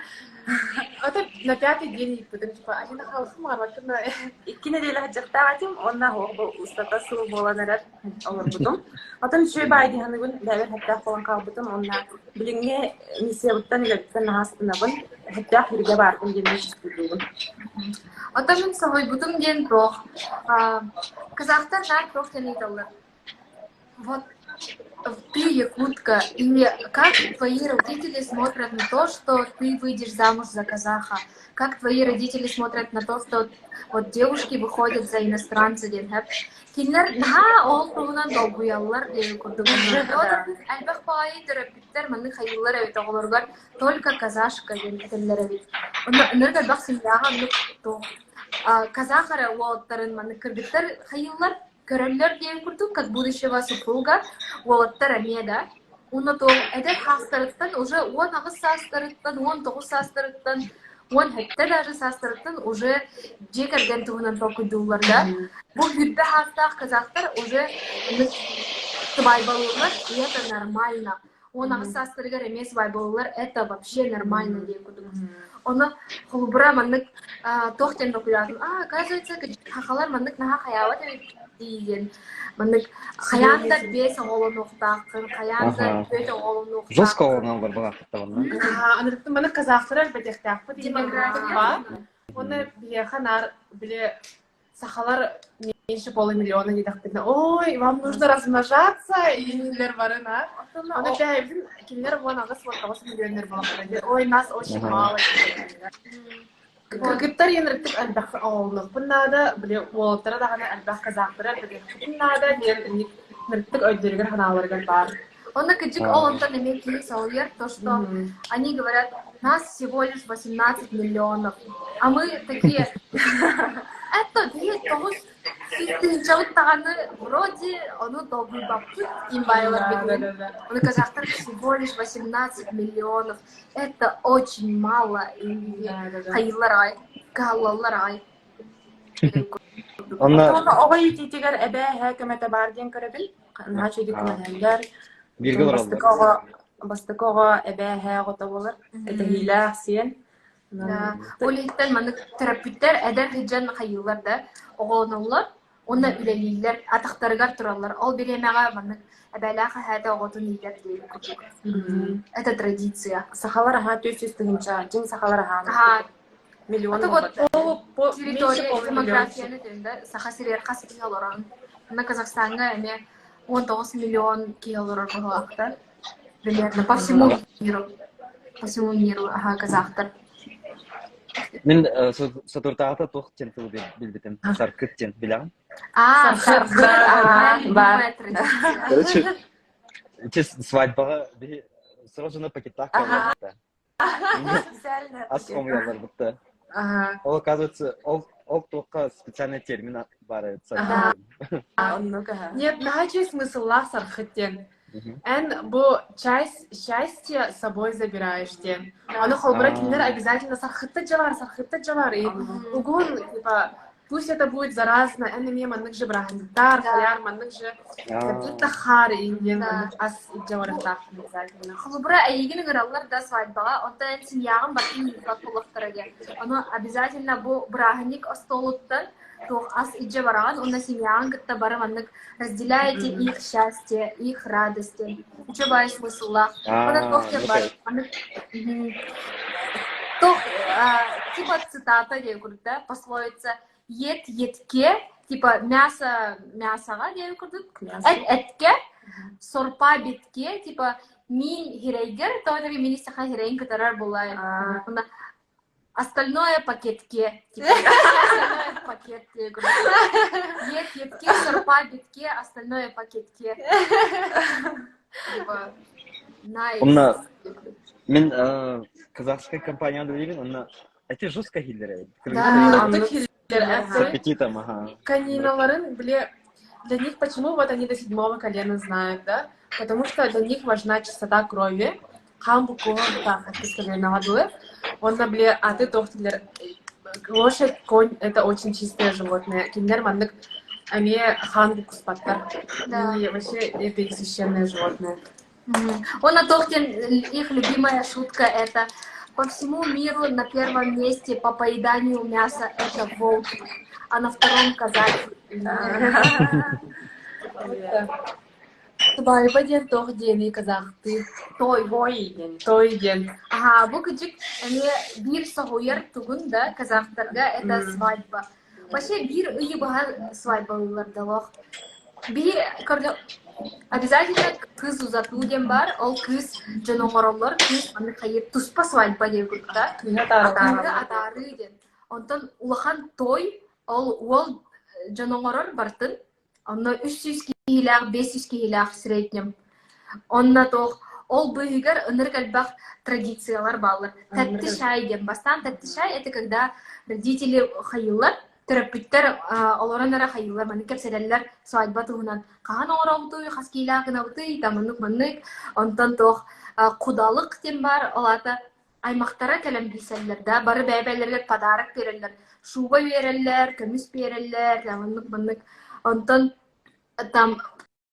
Это на пятый день ыйыппытым, типа, Алина хаалсың баҕарбаккын да. Икки нэдиэлэ сылдьыахтаах этим, уонна оһох бу устата сыл буолан эрэр олорбутум. Оттон үчүгэй баай дии саныыбын, бэйэбэр сөптөөх буолан хаалбытым уонна билиҥҥи миссиябыттан үлэбиттэн наһаа астынабын, сөптөөх сиргэ баарбын диэн чувствуйдуубун. Оттон мин соһуйбутум диэн туох, казахтар наар туох диэн ыйыталлар. Вот ты якутка, и как твои родители смотрят на то, что ты выйдешь замуж за казаха? Как твои родители смотрят на то, что вот девушки выходят за иностранца диэн сөп? Кинилэр наһаа ол туһунан долгуйаллар диэн курдук. Элбэх баҕайы төрөппүттэр маннык хайыыллар эбит оҕолоругар только казашка диэн этэллэр эбит. Онно ынырык элбэх семьяҕа оннук туох казах эрэ уолаттарын маннык кыргыттар хайыыллар көрөллөр диэн курдук, как будущего супруга, уолаттар эмиэ да. Уонна то эдэр саастарыттан уже 18 саастарыттан, 19 саастарыттан, 17 даже саастарыттан уже дьиэ кэргэн туһунан толкуйдууллар да. Бу сүүрбэ саастаах казахтар уже сыбаайбалыыллар, и это нормально. 18 саастарыгар эмиэ сыбаайбалыыллар, это вообще нормально диэн курдук. Ону холобура маннык туох диэн толкуйдаатым, а, оказывается, сахалар маннык наһаа хайаабат эбит диэн маннык хайаан да биэс оҕолонуохтааххын, хайаан да түөрт оҕолонуохтааххын. Жестко оҕолоноллор былаахтаҕына. Анырыктын маны казахтар элбэтиэхтээхпит демография. Уонна биһиэхэ наар били сахалар меньше полумиллиона диэтэхпитинэ, ой, вам нужно размножаться, иинилэр бары на. Оны бэйэбитин кинилэр 18-19 миллионер буолаллар. Ой, нас очень мало. Кыргыттар енреттик элбэх оҕолонуохпун наада, били уолаттара даҕаны элбэх казахтара элбэтиэхпитин наада диэн инник нырттык өйдөрүгэр санааларыгар баар. Он кыдьык ол онтон эмиэ киһи соһуйар, то, что они говорят, нас всего лишь 18 миллионов, а мы такие, это биир тоҕус тыһыынчабыт даҕаны вроде ону долгуйбаппыт им баайылар билигин. Ону казахтар всего лишь 18 миллионов, это очень мало. Хайыылар аҕай, кыһаллаллар аҕай. Онно оҕо иитиитигэр эбээ эһээ көмөтө баар диэн көрөбүн. Наһаа үчүгэй көмөлөһөллөр. Бииргэ Бастакы оҕо бастакы оҕо эбээ эһээ оҕото буолар. Этэһиилээх сиэн. Ол иһиттэн маннык төрөппүттэр эдэр сылдьан хайыыллар да оҕолоноллор уонна үлэлииллэр, атахтарыгар тураллар. Ол бириэмэҕэ маннык эбээлээх эһээтэ оҕотун иитэр диэн курдук. Это традиция. Сахалар аһаа 400 тыһыынча, дьиҥ сахалар аһаан. Миллион Это вот территория демографияны да Саха сиригэр хас киһи олорон. Онно Казахстаҥҥа эмиэ 19 миллион киһи олорор быһыылаахтар. Примерно по всему миру. По всему миру, ага, казахтар. Мин соторутааҕыта туох диэн тылы билбитим. Саркыт диэн билэҕин? А, саркыт, бар. Короче, свадьбаҕа биһи сразу на пакеттах кэллэхтэ. Специально. Ас хомуйаллар бутта. Ол оказывается, ол ол туохха специальный термин баар эбит. Оннук аха. Нет, наһаа үчүгэй смысллаах сархыт диэн. Эн бу часть счастье с собой забираешь диэн. Аны холбура кинилэр обязательно сархытта дьалар, сархытта дьалар. И угун, типа, пусть это будет заразно, эн эмиэ маннык же бырааһынньыктар, хайаар маннык же тахаар диэн маннык ас илдьэ барыахтаах обязательно. Холобура, эйигин ыҥыраллар да свадьбаҕа, онтон эн семьяҕын баттын ыыппат буолуохтара диэн. Ону обязательно бу бырааһынньык остуолуттан туох ас илдьэ бараҕын уонна семьяҕын кытта бары маннык разделяете их счастье, их радость диэн. Үчүгэй смысллаах. Онон туох диэн бар, маннык. Туох типа цитата диэн курдук да, пословица ет етке, типа мясо мясоҕа диэн курдук, эт этке, сорпа битке, типа мин хирэйгэр, тоҕо диэки мин истэхэ хирэйин кытарар буолай. Остальное пакетке. Типа, остальное в пакетке. Ет етке, сорпа битке, остальное пакетке. Типа, nice. Онно мин казахскай компанияда билибин, онно эти жестко хиллер Да, С аппетитом, ага. Кониналарын, бля, для них почему вот они до седьмого колена знают, да? Потому что для них важна чистота крови. Хаан букуһа бытаахаттык көлүөнэҕэ дылы. Уонна били аты туох дииллэр лошадь, конь это очень чистое животное. Кинилэр маннык эмиэ хаан буккуспаттар. Да. И вообще это их священное животное. Уонна туох диэн их любимая шутка это по всему миру на первом месте по поеданию мяса это волки, а на втором казахи. Сыбаайба диэн туох диэний казахтыы? Той. Той диэн. Той диэн. Аһаа, бу кыдьык эмиэ биир соһуйар тугун да казахтарга это свадьба. Вообще биир ыйы быһа свадьбалыыллар да олох. Биир көрдө обязательно кыыс узатуу диэн баар, ол кыыс дьон оҥороллор, кыыс маннык хайыр туспа свадьба диэн курдук да. Кыыһы атаарыы. Кыыһы атаарыы диэн. Онтон улахан той, ол уол дьон оҥорор барытын Онно 300 киһилээх, 500 киһилээх среднем. Онно туох ол быыһыгар ынырык элбэх традициялар бааллар. Тәтті шай диэн. Бастаан тәтті шай это когда родители хайыыллар, төрөппүттэр олорон эрэ хайыыллар, маннык кэпсэтэллэр свадьба туһунан. Хаһан оҥоробутуй, хас киилээх гынабытый, там маннык-маннык. Онтон туох кудалык диэн баар, ол аата аймахтара кэлэн билсэллэр да, бары бэйэ-бэйэлэригэр подарок биэрэллэр, шуба биэрэллэр, көмүс биэрэллэр, там оннук-маннык. Онтон там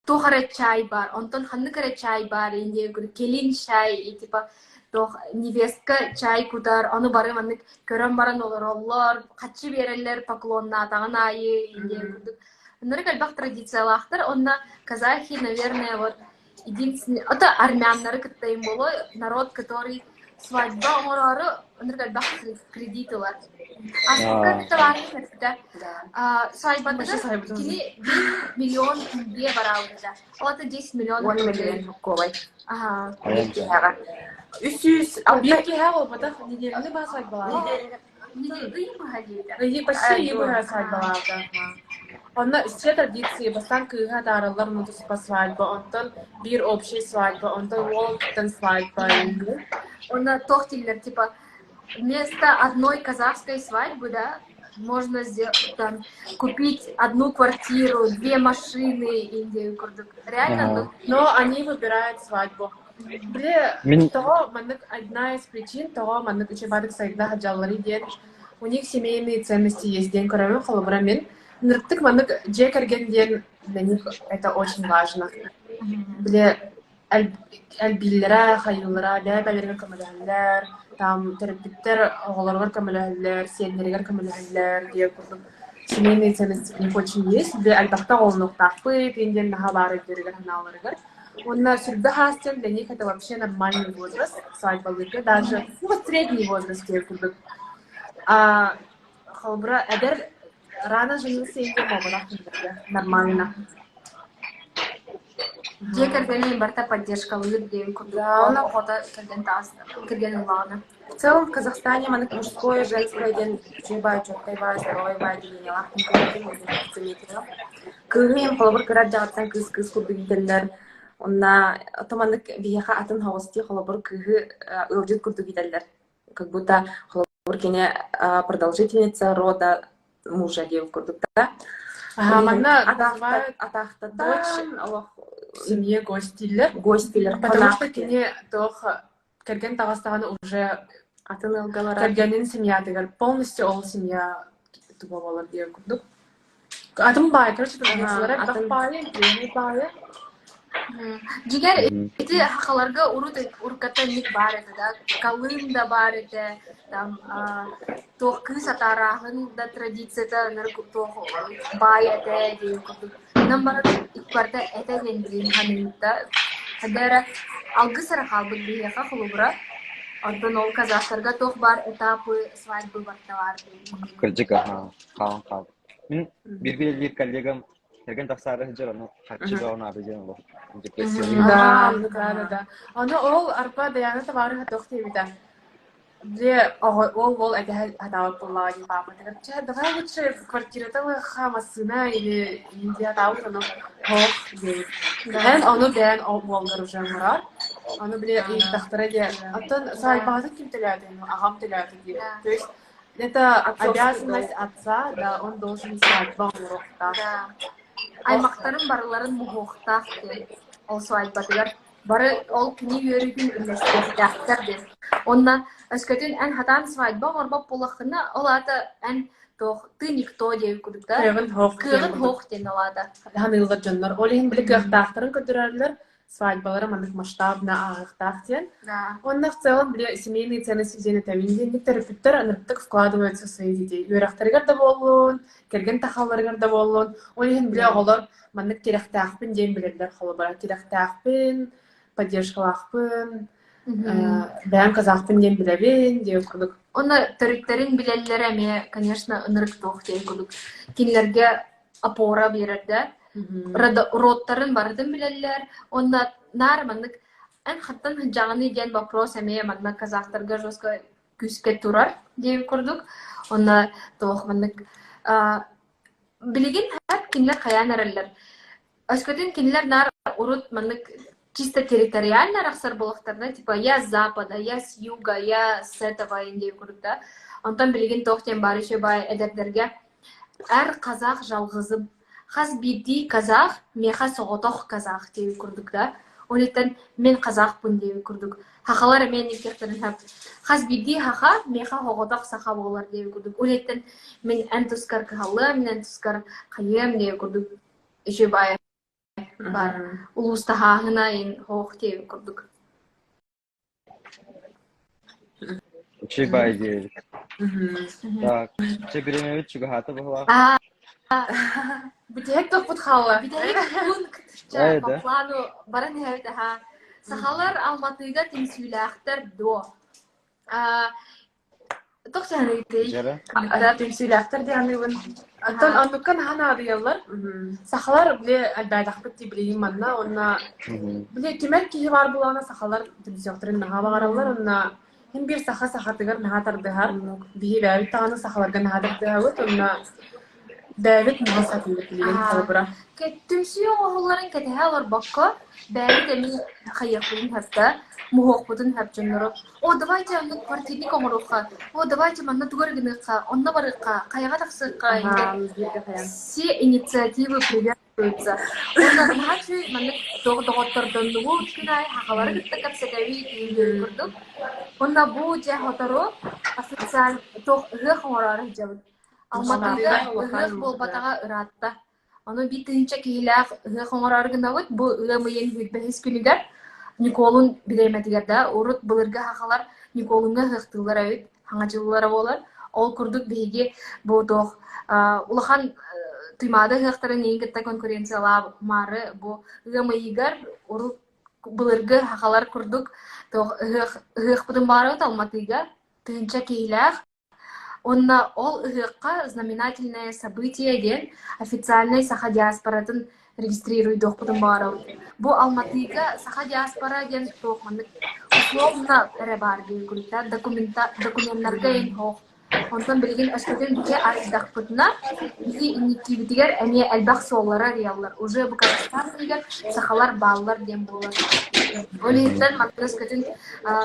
туох эрэ чай баар, онтон ханнык эрэ чай баар диэн кэлин чай и типа туох невестка чай кутар, ону бары маннык көрөн баран олороллор, хаччы биэрэллэр поклоннаатаҕын аайы диэн курдук. Ынырык элбэх традициялаахтар, онно казахи, наверное, вот единственный, это армяннары кытта им буолуо, народ, который свадьба оҥороору ынырык элбэх кредит ылар. Астыкка кытта эппитэ. Свадьбатыгар кини 1 миллион тенге бараабыта. Ол это 10 миллионов 10 миллион ковай. Ага. Үс Биир киһи буолбатах, неделяны баа свадьбалаабыта. Ый быһа диэтэ. Ыйы почти ыйы быһа свадьбалаабыта. Онно все традиции бастаан кыыһы атаараллар онно туспа свадьба, онтон биир общий свадьба, онтон уол кыттан свадьба. Онно туох дииллэр, типа вместо одной казахской свадьбы, да, можно сделать, там, купить одну квартиру, две машины или курдук. Реально, ну, Но они выбирают свадьбу. Били, Мин того маннык одна из причин того маннык үчүгэй сайда сылдьаллары диэн у них семейные ценности есть диэн көрөмүн холобура мин ынырыктык маннык дьиэ кэргэн диэн для них это очень важно. Били элбииллэрэ, хайыыллара, бэйэ-бэйэлэригэр көмөлөһөллөр, там төрөппүттэр оҕолоругар көмөлөһөллөр, сиэннэригэр көмөлөһөллөр диэн курдук семейные ценности у них очень есть. Били элбэхтэ оҕолонуохтаахпыт диэн наһаа баар өйдөрүгэр санааларыгар. Уонна сүрбэ хаастан для них это вообще нормальный возраст, свадьбалыырга, даже ну, вот средний возраст диэн курдук. А холобура эдэр рано женился диэн буолбатах кинилэргэ нормально. Дьиэ кэргэнин барыта поддержкалыыр диэн курдук. Да. Ол оҕото кэргэн таҕыста, кэргэн ыллаҕына. В целом в Казахстане маннык мужское, женское диэн үчүгэй баай, чуоккай баай, здоровай баай делениелаах заметила. Кыыһы им холобур кыра эрдэҕиттэн кыыс кыыс курдук иитэллэр. Онна ото маннык биһиэхэ атын соҕус дии холобур кыыһы ыалдьыт курдук иитэллэр. Как будто холобур кини продолжительница рода мужа диэн курдук да. Ага, манна называют Атаахтатан олох в семье гость дииллэр. Гость дииллэр. Потому что кини туох кэргэн таҕыстаҕына уже атын ыалга барар. Кэргэнин семьятыгар полностью ол семья туга буолар диэн курдук. Атын баай, короче, традициялара элбэх баайы, интересный баайы. Дьиҥэр ити хахаларга урут урукката ник баар этэ да, калым да баар этэ, там туох кыыс атаарааһын да традицията туох баай этэ диэн курдук. Онон баран иккарда этэ диэн билин ханыыта. Хада эрэ алгыс эрэ хаалбыт биһиэхэ холобура. Онтон ол казахтарга туох баар этапы свадьбы барыта баар Кырдьык, аха, хаалан хаалбыт. Мин бииргэ үлэлиир коллегам кэргэн тахсаары сылдьар, ону харчы бөҕө наада диэн олох депрессияны Да, да, да, да. Ону ол арба Даяна табаарыһа туох диэбитэ. Бile оҕо ол уол этэһэ сатаабат буоллаҕа дии паапатыгар чэ давай лучше квартирата ылыахха массыына или индия сатаабыт ону һоох диэбит. Эн ону бэйэн уолгар уже оҥороор. Ону били ыйыттахтара диэ. Оттон свадьбаҕытын ким төлөөтө? Аҕам төлөөтө диир. То есть это обязанность отца, да, он должен свадьба оҥоруохтаах. Да. Аймахтарын барыларын муһуохтаах диэн ол свадьбатыгар бары ол кини үөрүүтүн үллэстиэхтээхтэр диэн. Уонна өскөтүн эн хатаан свадьба оҥорбот буоллаххына, ол аата эн туох ты никто диэбит курдук да Кыаҕын һоох диэн кыаҕын курдук һоох диэн ол аата. саныыллар дьоннор. Ол иһин били кыахтаахтарын көрдөрөллөр, свадьбалара маннык масштабно ааһыахтаах диэн. Да. Уонна в целом били семейные ценности диэн этэбин диэнник төрөппүттэр ынырыктык вкладываются в своих детей. Үөрэхтэригэр да буоллун, кэргэн тахалларыгар да буоллун. Ол иһин били оҕолор маннык тирэхтээхпин диэн билэллэр холобура. Тирэхтээхпин, поддержкалаахпын, бэйэм казахпын диэн билэбин диэн курдук. Уонна төрүттэрин билэллэрэ эмиэ, конечно, ынырык туох диэн курдук. Кинилэргэ опора биэрэр да. Родтарын барытын билэллэр. Уонна наар маннык эн хаттан сылдьаҕыный диэн вопрос эмиэ манна казахтарга жестко күүскэ турар диэн курдук. Онно туох маннык билигин кинилэр хайаан эрэллэр. Өскөтүн кинилэр наар урут маннык чисто территориально арахсар буолуохтарына, типа я с запада, я с юга, я с этого диэн курдук да. Онтон билигин туох диэн баар еще баай эдэрдэргэ эр казах жалгызым Хас биирдии казах миэхэ соҕотох казах диэбит курдук да. Ол иһиттэн мин казахпын диэбит курдук. Сахалар эмиэ инникиэхтэрин сөп. Хас биирдии саха миэхэ соҕотох саха буолар диэбит курдук. Ол иһиттэн мин эн тускар кыһаллыам, мин эн тускар хайыам диэбит курдук үчүгэй баайы баар. Улуустаһааһына ин хоох диэбит курдук. Үчүгэй баай диэбит. Так, чэ бириэмэбит чугаһаата быһылаах. Бүтэһик тохпут хаалла. Бүтэһик пункт Ээ чэ по да. плану баран иһэбит аһаа. Сахалар Алматыга түмсүүлээхтэр дуо? Аа, Туох саһаныйдый? Дьара. Түмсүүлээхтэр диэн аныыбын. Оттон оннукка наһаа наадыйаллар. Сахалар били элбээтэхпит дии билигин манна уонна били түмэр киһи баар буолаҕына сахалар түмсүөхтэрин наһаа баҕараллар уонна Һин биир саха сахатыгар наһаа тардыһар. Биһи бэйэбит даҕаны сахаларга наһаа тардыһабыт уонна бэйэбит наһаа сатыыбыт билигин холобура. Түмсүү оҥоһулларын кэтэһэ олорбокко, бэйэбит эмиэ хайыахпытын сөп муһуохпутун сөп дьоннору О, давайте оннук квартирник оҥоруохха, о, давайте манна тугу эрэ гыныахха, онно барыахха, хайаҕа тахсыахха, все инициативы приветствуются. Уонна наһаа үчүгэй маннык доҕоттордоннубут күн аайы сахалары кытта кэпсэтэбит диэн курдук. Уонна бу дьэ сотору официально туох ыһыах оҥороору сылдьабыт. Алматыга ыһыах буолбатаҕа ыраатта. Ону биир тыһыынча киһилээх ыһыах оҥороору гынабыт. Бу ыам ыйын сүүрбэһис күнүгэр Ньукуолун бириэмэтигэр да урут былыргы сахалар Ньукуолуҥҥа ыһыахтыыллар эбит, саҥа дьыллара буолар. Ол курдук биһиги бу туох улахан Туймаада ыһыахтарын иһин кытта конкуренциялаамаары бу ыам ыйыгар урут былыргы сахалар курдук туох ыһыах ыһыахпытын баарыбыт Алматыга тыһыынча киһилээх Уонна ол ыһыахха знаменательное событие диэн официальнай саха диаспоратын регистрируйдуохпутун баҕарабыт. Бу Алматыга саха диаспора диэн туох маннык условно эрэ баар диэн курдук документа докуменнарга иһин суох. Онтон билигин өскөтүн биһи арыйдахпытына, биһи инникибитигэр эмиэ элбэх суоллары арыйаллар. Уже бу Казахстан иһигэр сахалар бааллар диэн буолар. Ол иһиттэн манна өскөтүн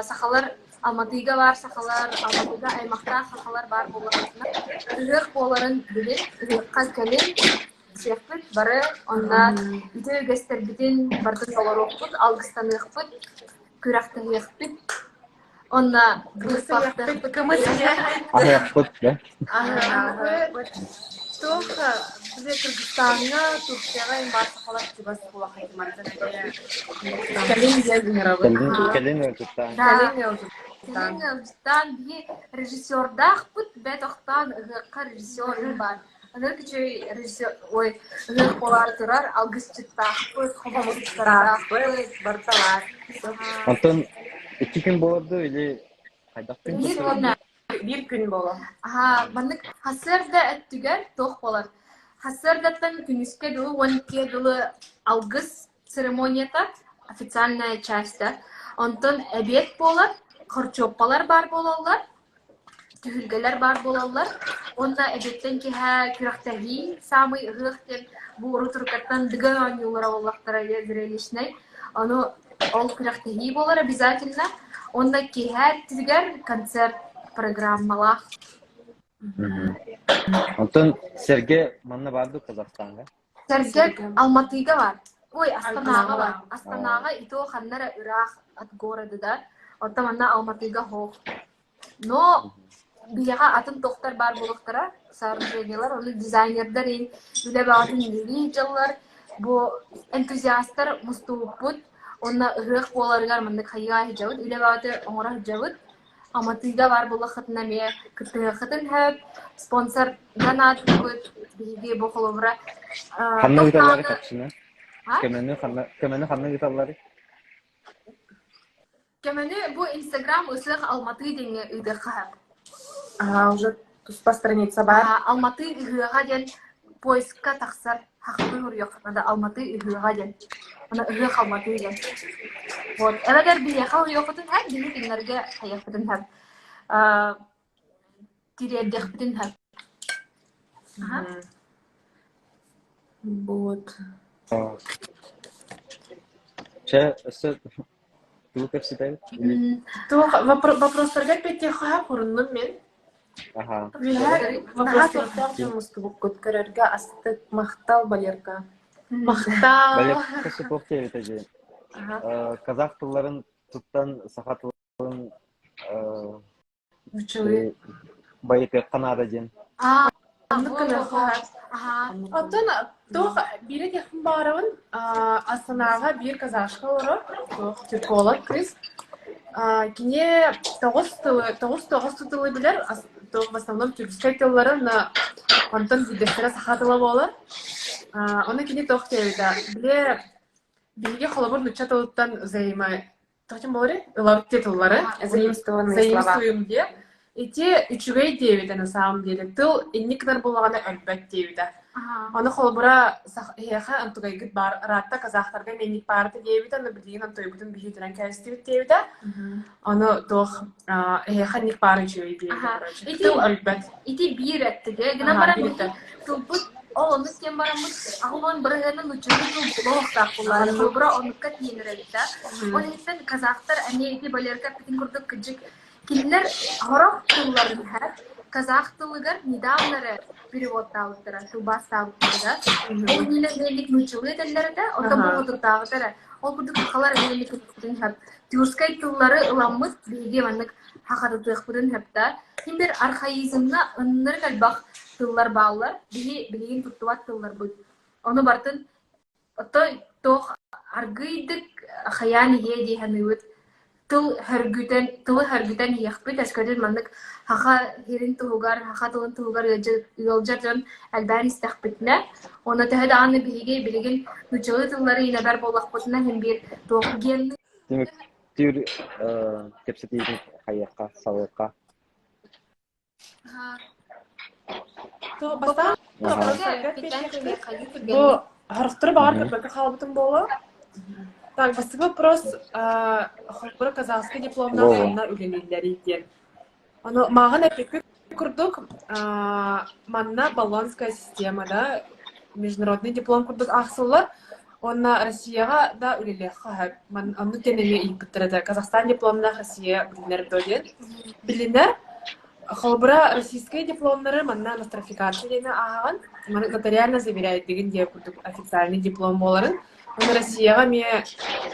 сахалар Алматыга баар сахалар, Алматыга аймахтаах сахалар баар буоллахтарына, ыһыах буоларын билин, ыһыахха кэлин сиэхпит, бары онно үтүө үгэстэрбитин барытын толоруохпут, алгыстаныахпыт, күрэхтэһиэхпит. Онно быыспахтыахпыт. Кымыс Аһыахпыт да. Аһыахпыт. Туох бile Кыргызстаҥҥа, Турцияҕа баар сахалар чугас буолахайтымардан Кэлин диэн ыҥырабыт. Кэлин ыалдьыттаан. Кэлин ыалдьыттаан. Кэлин ыалдьыттаан биһи режиссердаахпыт бэт охтоон ыһыахха режиссер баар. Ынырык үчүгэй режиссер ой ыһыах буолаары турар алгысчыттаахпыт, хомусчуттаахпыт, барыта баар. Онтон икки күн буолар дуу или? Хайдах күн Биир көрсөрүй? күннээх. Биир күн буолуо. Аһаа, маннык сарсыарда өттүгэр туох буолар? Сарсыардаттан күнүскэ дылы 12 дылы алгыс церемонията, официальная часть да. Онтон эбиэт буолар, хорчуоппалар баар буолаллар, түһүлгэлэр баар буолаллар. Уонна эбиэттэн киэһэ күрэхтэһии, саамай ыһыах диэн бу урут-уруккаттан дыгын оонньуулара буоллахтара зрелищнэй. Ону ол күрэхтэһии буолар обязательно. Уонна киэһэ өттүгэр концерт программалаах. Онтон сэргэ манна баар дуу Казахстаҥҥа? Сэргэ Алматыга баар. Ой, Астанаҕа баар. Астанаҕа и то ханна эрэ ыраах от города да. Оттон манна Алматыга суох. Но биһиэхэ атын тохтор баар буолуохтара, сооружениелар, ону дизайнердар иһин үлэ бөҕөтүн үлэлии дьаллар. Бу энтузиастар мустубуппут уонна ыһыах буоларыгар маннык хайыга сылдьабыт, үлэ бөҕөтө оҥоро сылдьабыт. Аматыыга баар буоллаххытына эмиэ кыттыһыаххытын сөп, спонсорга наадыйбыт биһиги бу холобура Ханна ыыталларый чахчыны? Көмөнү ханна көмөнү ханна ыыталларый? Көмөнү бу Инстаграм Ысыах Алматы диэҥҥэ ыытыахха сөп. Аа, уже туспа страница баар. Аа, Алматы ыһыаҕа диэн поискка тахсар хахпы суруйуохха наада Алматы ыһыаҕа диэн. Аны ыһыах Алматы диэн. Вот. Эбэтэр биһиэхэ уруйуоххутун сөп, биһи кинилэргэ хайыахпытын сөп. Аа, тириэрдиэхпитин сөп. Аха. Вот. Чэ, өссө тугу кэпсэтэбит? Туох вопростарга эппиэттиэххэ хуруннум мин. Аха. Наһаа көхтөөх дьон мустубуккут көрөргө астык махтал Валерка. Махтал. Валерка Супов диэбитэ дии. Казах тылларын туттан саха тылын Нуччалыы. Байытыахха наада диэн. Аа, Оннук гыныахха. Оттон туох биири этиэхпин баҕарабын, Астанаҕа биир казашка олорор, туох тюрколог кыыс. Кини тоҕус тылы, тоҕус тоҕус тылы билэр, туох в основном тюркскай тыллары, но онтон биирдэстэрэ саха тыла буолар. Ону кини туох диэбитэ, били биһиги холобур нучча тылыттан взаимо Тоҕо буоларый? Ылабыт тыллары. Заимствованные слова. Заимствуем диye. Ити үчүгэй диэбитэ на самом деле. Тыл инник гынар буоллаҕына өлбөт диэбитэ. Ону холобура эһиэхэ антугайгыт баар ыраатта казахтарга миэнник баарыта диэбитэ, ону билигин антуйбутун биһиитинэн кээстибит диэбитэ. Ону туох эһиэхэ инник баар үчүгэй диэбитэ короче. Тыл өлбөт. Ити биир өттүгэ. Гынан баран тылбыт ол оннук диэн бараммыт аҕылон бырыһыанын нуччалыы тыл буолуохтаах буоллаҕына холобура оннукка тиийэн эрэбит да. Ол иһиттэн казахтар эмиэ ити Валерка эппитин курдук кырдьык кинилэр сорох тылларын иһэр казах тылыгар недавно эрэ переводтаабыттара, тылбаастаабыттара да. Ол иннинэ эмиэ нууччалыы этэллэр этэ, оттон бу хотурдааҕыта эрэ. Ол курдук сахалар эмиэ сөп. Тюркскай тыллары ыламмыт биһиги маннык хахатытыахпытын сөп да. Ким бир архаизмҥа ыннырык элбэх тыллар бааллар. Биһи билигин туттубат тылларбыт. Ону барытын отой туох аргыыйдык хайаан иһиэ дии саныыбыт. Тыл хөргүтэн, тылы хөргүтэн иһиэхпит. Өскөтүн маннык саха сирин туһугар, саха тылын туһугар ыалдьар дьон элбээн истэхпитинэ, уонна төһө даҕаны биһиги билигин нууччалыы тыллары иинэбэр буоллахпытына син биир туох генный Түмүктүүр кэпсэтиитин хайыахха, салыахха. Бастаан Бу харахтары баҕар көрбөккө хаалбытым буолуо. Так, бастакы вопрос холобура казахский дипломнаах ханна үлэлииллэрий диэн. Ону мааҕын эппиккит курдук, манна Болонская система да, международный диплом курдук аахсыллар. Уонна Россияҕа да үлэлиэххэ сөп. Оннук диэн эмиэ ыйыппыттар этэ. Казахстан дипломнаах Россия билинэр дуо диэн. Билинэр. Холобура, российскай дипломнары манна нострификация диэни ааһаҕын. Маны нотариально заверяйдыгын диэн курдук официальный диплом буоларын. Уонна Россияҕа эмиэ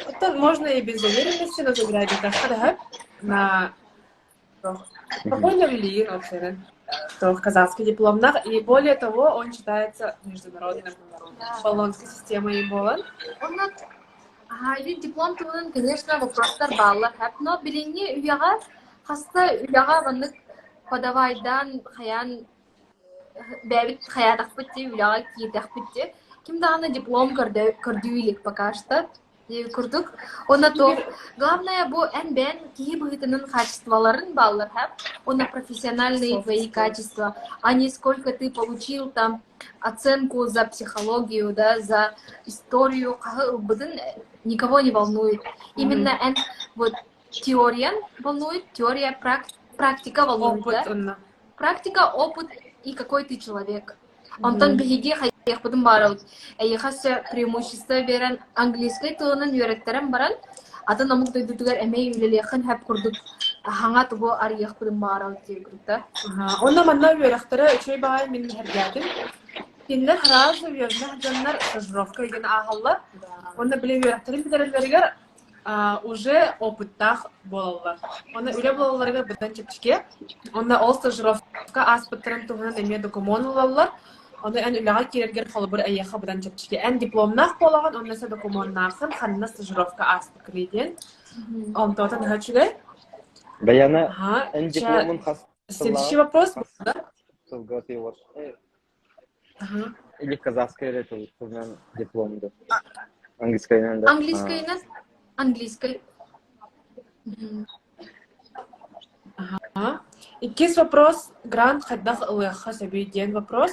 оттон можно и без заверенности, но заверяйдыктахха да сөп. На Спокойно влияет вообще, что казахский дипломнах. И более того, он считается международным. Болонской системой буолан. Онно ити диплом туһунан, конечно, вопростар бааллар. Но билиҥҥи үйэҕэ хаста үлэҕэ маннык подавайдаан хайаан бэйэбит хайаатахпыт дии, үлэҕэ киирдэхпит дии. Ким даҕаны диплом көрдүү илик пока что. Курдук. Уонна туох главное бу эн бэйэн киһи быһыытынан качестволарын бааллар һэ уонна профессиональные твои качества, а не сколько ты получил там оценку за психологию, да, за историю хаһы ылбытын никого не волнует. Именно эн вот теориян волнует, теория практика волнует, да? Практика, опыт и какой ты человек. Онтон биһиги хайыахпытын баарабыт. Эйиэхэ өссө преимущество биэрэн английскай тылынан үөрэттэрэн баран, атын омук дойдутугар эмиэ үлэлиэххин сөп курдук хаҥа тугу арыйыахпытын баарабыт диир курдук. Онно манна үөрэхтэрэ үчүгэй баҕайы мин сэһэргээтим. Кинилэр сразу үөрэнэх дьоннор стажировка игин ааһаллар. Онно били үөрэхтэрин бүтэрэллэригэр уже опыттаах буолаллар. Онно үлэ буолалларыгар быдан чэпчэки. Онно ол стажировка ааспыттарын туһунан эмиэ докумуон ылаллар. Ону эн үлэҕэ киирэргэр холобур эйиэхэ быдан чэпчэки. Эн дипломнаах буолаҕын, онно өссө докумуоннааххын, ханна стажировка ааспыккыный диэн. Онтон наһаа үчүгэй. Даяна, эн дипломун хас Следующий вопрос. Сылга Или казахская эрэ тылынан диплом да. Английскайынан да. Английскайынан? Английскай. Ага. Иккис вопрос. Грант хайдах ылыахха сөбүй диэн вопрос.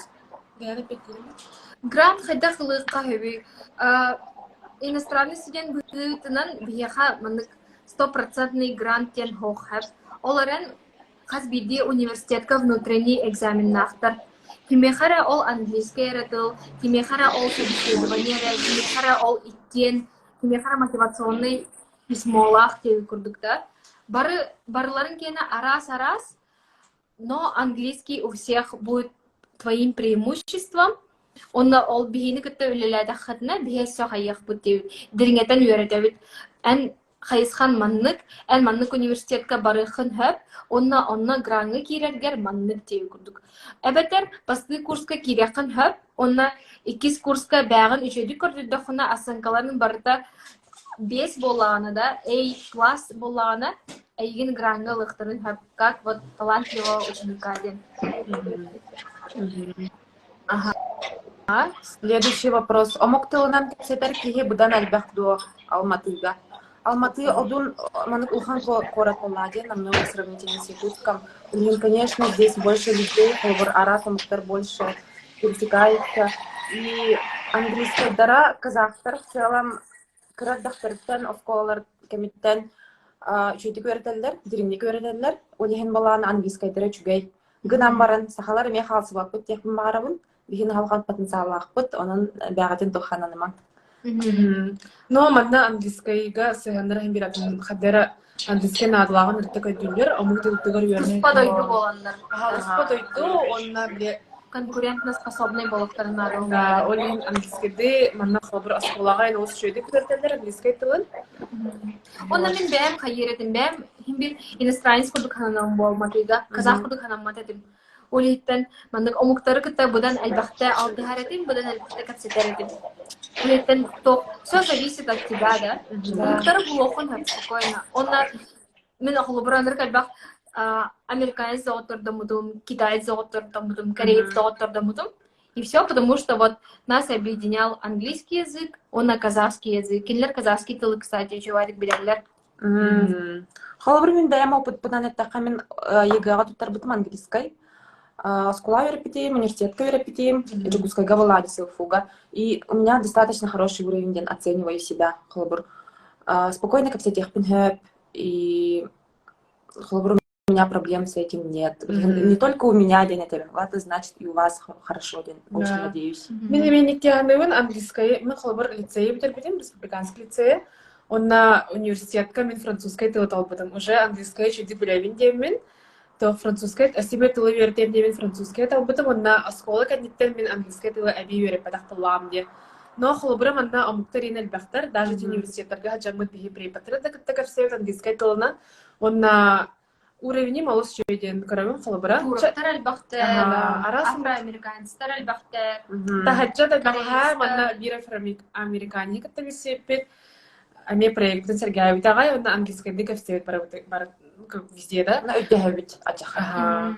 Грант хайдах ылыахха сөбүй? Иностранный студент быһыытынан биһиэхэ маннык стопроцентный грант диэн суох Ол эрэн Хас биирдии университетка внутренний экзаменнаахтар. Кимиэхэ эрэ ол английскай эрэ тыл, кимиэхэ эрэ ол собеседование эрэ, кимиэхэ эрэ ол иккиэн, кимиэхэ эрэ мотивационный письмолаах диэбит курдук да. Бары барыларын киэнэ араас-араас, но английский у всех будет твоим преимуществом. Онно ол биһини кытта үлэлээтэххитинэ биһи өссө хайыахпыт диэбит, дириҥэтэн үөрэтэбит. Эн хайысхан маннык, эн маннык университетка барыаххын сөп уонна онно граҥҥа киирэргэр маннык диэбит курдук. Эбэтэр бастакы курска киириэххин сөп уонна иккис курска бээҕин үчүгэйдик көрдөрдөххүнэ оценкаларын барыта 5 буоллаҕына да, A класс буоллаҕына эйигин граҥҥа ылыахтарын сөп, как вот талантливого ученика диэн. Ага. Следующий вопрос. Омук тылынан кэпсэтэр киһи быдан элбэх дуо Алматыга? Алматы одун маннык улахан куорат буоллаҕа диэн намного сравнительно с Якутском. Блин, конечно, здесь больше людей, холобур, араас омуктар больше пересекаются. И английскайдара казахтар в целом кыра эрдэхтэриттэн оскуолалар кэмиттэн үчүгэйдик үөрэтэллэр, дириҥник үөрэтэллэр. Ол иһин балаан английскайдара үчүгэй. Гынан баран, сахалар эмиэ хаалсыбаппыт диэхпин баҕарабын. Биһиги наһалҕан потенциаллаахпыт, онон бэҕэтин туххананымаҥ. Но манна английскайга сыһыаннара иһин биэрэтин хаддара английскай наадалааҕын ырытта көйдүүллэр, омук тылытыгар үөрэнэ Туспа дойду буоланнар. Туспа дойду уонна бile конкурентноспособный буолуохтарын наада. Да, ол иһин английскайды манна холобур оскуолаҕа эн олус үчүгэйдик үөрэтэллэр английскай тылын. Онно мин бэйэм хайыыр этим, бэйэм иһин бир иностранец курдук сананым буолматыга, казах курдук санаммат этим. Ол иһиттэн маннык омуктары кытта быдан элбэхтэ алтыһар этим, быдан элбэхтэ кэпсэтэр этим. Ол иһиттэн все зависит от тебя, да? Омуктары булуоххун сөп спокойно. Онно мин холобур ынырык элбэх американец доҕоттордоммутум, китаец доҕоттордоммутум, кореец доҕоттордоммутум. И все потому, что вот нас объединял английский язык, уонна казахский язык. Кинилэр казахский тылы, кстати, үчүгэйдик билэллэр. Холобур, мин бэйэм опытпынан эттэххэ, мин ЕГЭ-ҕэ туттарбытым английскай. Оскуола үөрэппитим, университетка үөрэппитим, Дьокуускайга была СЛФУ-га. И у меня достаточно хороший уровень диэн оцениваю себя. Холобур, спокойно кэпсэтиэхпин сөп, и холобур, у меня проблем с этим нет. Не только у меня диэн этэбин, это значит и у вас хорошо диэн, очень надеюсь. Мин эмиэ никкианыбын английскай, мин холобур лицейи бүтэрбитим, республиканский лицейи. Онно университетка мин французскай тылы талбытым. Уже английскай үчүгэй билэбин диэммин, то французскай себе тылы үөрэтиэм диэммин французскай талбытым. Онно оскуола кэнниттэн мин английскай тылы эбии үөрэппэтэх буоллаҕым диye. Но холобура манна омуктар иин элбэхтэр, даже университеттарга сылдьаммыт биһи преподтары да кытта көрсөбүт английскай тылынан. Уонна уровеним олус үчүгэй диэн көрөбүн холобура. Туроктар элбэхтэр, афроамериканецтар элбэхтэр. Таһырдьа да бэҕэһээ манна биир афроамериканеһы кытта билсибиппит. Эмиэ проектын сэргээбит аҕай уонна английскайдыы кэпсээбит барыбыт везде да. Өйдөһөбүт ачаха.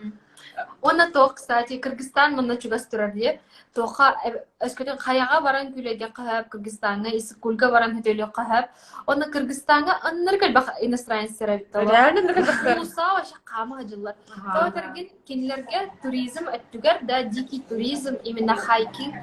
Уонна туох, кстати, Кыргызстан манна чугас турар дии. Туохха өскөтүн хайаҕа баран күүлэйдиэххэ сөп, Кыргызстаҥҥа Иссык-Кульга баран хөтөлүөххэ сөп. Уонна Кыргызстаҥҥа ыннырык элбэх иностранецтар эбит. Реально ыннырык элбэхтэр. Муса вообще хаама сылдьаллар. Тоҕо этэргин кинилэргэ туризм өттүгэр да дикий туризм, именно хайкинг,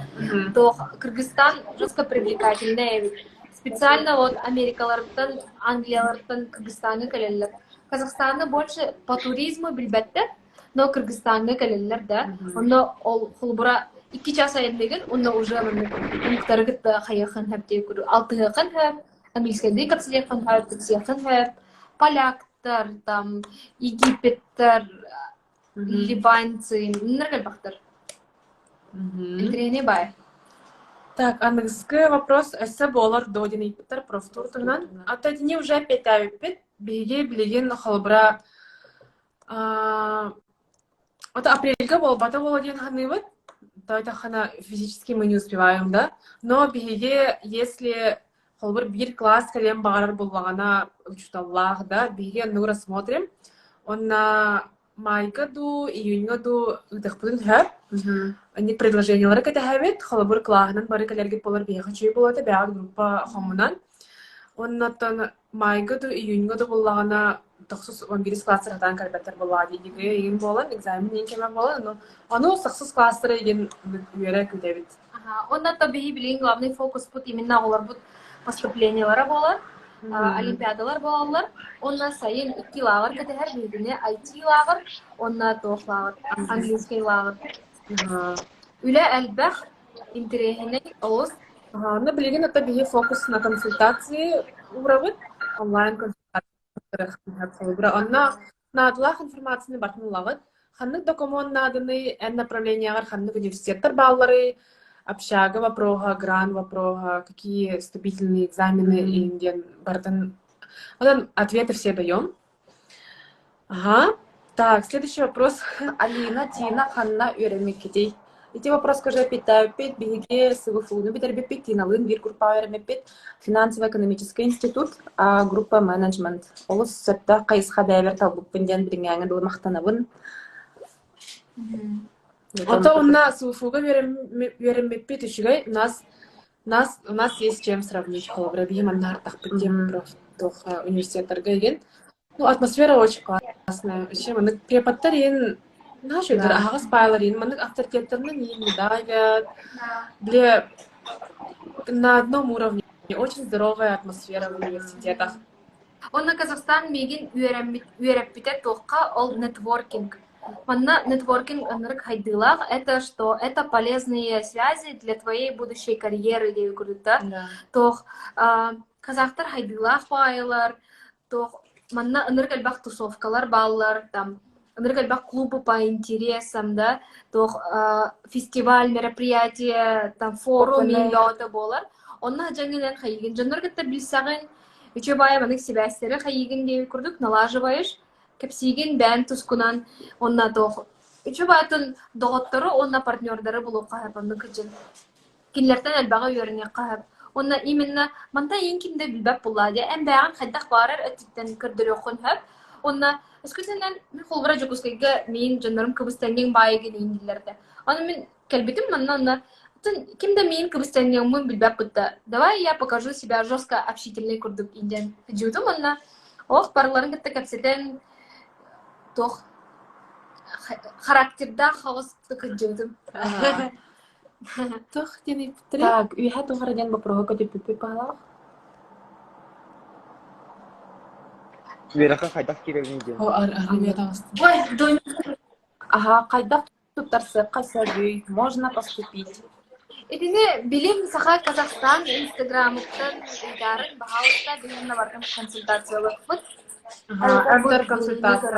туох Кыргызстан жестко привлекательный эбит. Специально вот Америкаларыттан, Англияларыттан Кыргызстаҥҥа кэлэллэр. Казахстаны больше по туризму билбэттэр, но Кыргызстаҥҥа кэлэллэр да. Онно ол холобура икки час айанныгын, онно уже маннык омуктары кытта хайыаххын сөп диye курдук алтыһыаххын сөп, английскайдыы кэпсэтиэххин сөп, кэпсиэххин сөп. Поляктар, там, египеттэр, ливанцы, иннэр элбэхтэр. Интэриэһинэй баай. Так, аныгыскы вопрос өссө буолар дуо диэн ыйыппыттар профтур туһунан. А то итини уже эппиэттээбиппит. Биһиги билигин холобура это апрельга буолбата буолуо диэн саныыбыт. То это физически мы не успеваем, да? Но биһиги, если холобур биир класс кэлиэн баҕарар буоллаҕына учууталлаах да, биһиги оннугу рассмотрим. Онно Маайга дуу, июньҥа дуу ыытыахпытын сөп. Инник предложениелары кэтэһэбит. Холобур, кылааһынан бары кэлэргит буолар биһиэхэ үчүгэй буолуо этэ, бэйэҕит группа хомунан. Уонна оттон маайга дуу, июньҥа дуу буоллаҕына, тохсус он биирис класстар сатаан кэлбэттэр буоллаҕа дии ЕГЭ игин буолан, экзамен иин кэмэ буолан, ону, ону сахсыс класстара игин үөрэ күүтэбит. Ага. Онно то биһи билигин главный фокуспут именно оҕолорбут поступлениелара буолар, олимпиадалар буолаллар. Онно сайын икки лааҕыр кэтэһэр, биһигини IT лааҕыр, онно туох лааҕыр, английский лааҕыр. Үлэ элбэх, интэриэһинэй олус. Ага, билигин это биһи фокус на консультации уурабыт, онлайн консультация. Онно наадалаах информацияны барытын ылаҕыт. Ханнык докумуон нааданый, эн направлениеҕар ханнык университеттар баалларый, общага вопроһа, грант вопроһа, какие вступительные экзамены диэн барытын Онон ответы все даем. Ага. Так, следующий вопрос. Алина, Тина ханна үөрэммиккитий? Ити вопроска же эппиттээбиппит, биһиги СВФУ-ну бүтэрбиппит, Тиналыын биир группаҕа үөрэммиппит. Финансово-экономический институт, а группа менеджмент. Олус сөптөөх хайысха бэйэбэр талбыппын диэн билиҥҥээҥи дылы махтанабын. Ото онно СВФУ-га үөрэммиппит үчүгэй. У нас нас у нас есть чем сравнить холобура биһи манна артахпыт диэн туох университеттарга игин Ну, атмосфера очень классная. Вообще, маннык преподтар иин наһаа үчүгэйдэр, аһаҕас баайлар иин маннык авторитеттарынан иин не давят. Бile на одном уровне. Очень здоровая атмосфера в университетах. Онно Казахстан миигин үөрэммит үөрэппитэ туохха ол нетворкинг. Манна нетворкинг ынырык хайдыылаах это что это полезные связи для твоей будущей карьеры диэби курдук да. Туох казахтар хайдыылаах баайылар, туох манна ынырык элбэх тусовкалар бааллар, там ынырык элбэх клубы по интересам, да, туох фестиваль, мероприятие, там форум бөҕөтө буолар. Онно дьаҥынан хайыгын дьоннор кытта билсэҕин, үчүгэй баайы маннык сибээстэри хайыгын диэбит курдук налаживаешь, кэпсиигин бэйэҥ тускунан уонна туох үчүгэй баайтын доҕоттору уонна партнердары булуохха сөп оннук кыдьын. Кинилэртэн элбэҕи үөрэниэххэ сөп. Уонна именно мантан иин ким да билбэт буоллаа дии. Эн бэйэҕин хайдах баҕарар өттүттэн көрдөрүөххүн сөп. Уонна өскөтүнэн мин холобура Дьокуускайга миин дьоннорум кыбыстанньаҥ баайыгын иин дииллэр этэ. Ону мин кэлбитим манна онно ким да миин кыбыстанньаҥмын билбэт будто давай я покажу себя жестко общительный курдук диэн дьуутум онно ох барыларын кытта кэпсэтэн туох характердаах хаҕыс кыдьыбытым. Туох диэн ыйыппыттарый? Так, үөһэ туох эрэ диэн боппуруоһу көтүппүппүт баҕалаах. Үөрэххэ хайдах киирэбиний диэн. О, арыы таҕыстым. Ой, Дуня. Аһа, хайдах туттарсыахха сөбүй? Можно поступить? Итини билим Саха Казахстан инстаграмыттан ыйдарын, баһаалыста биһиэннэ барытын консультациялыахпыт. Автор консультация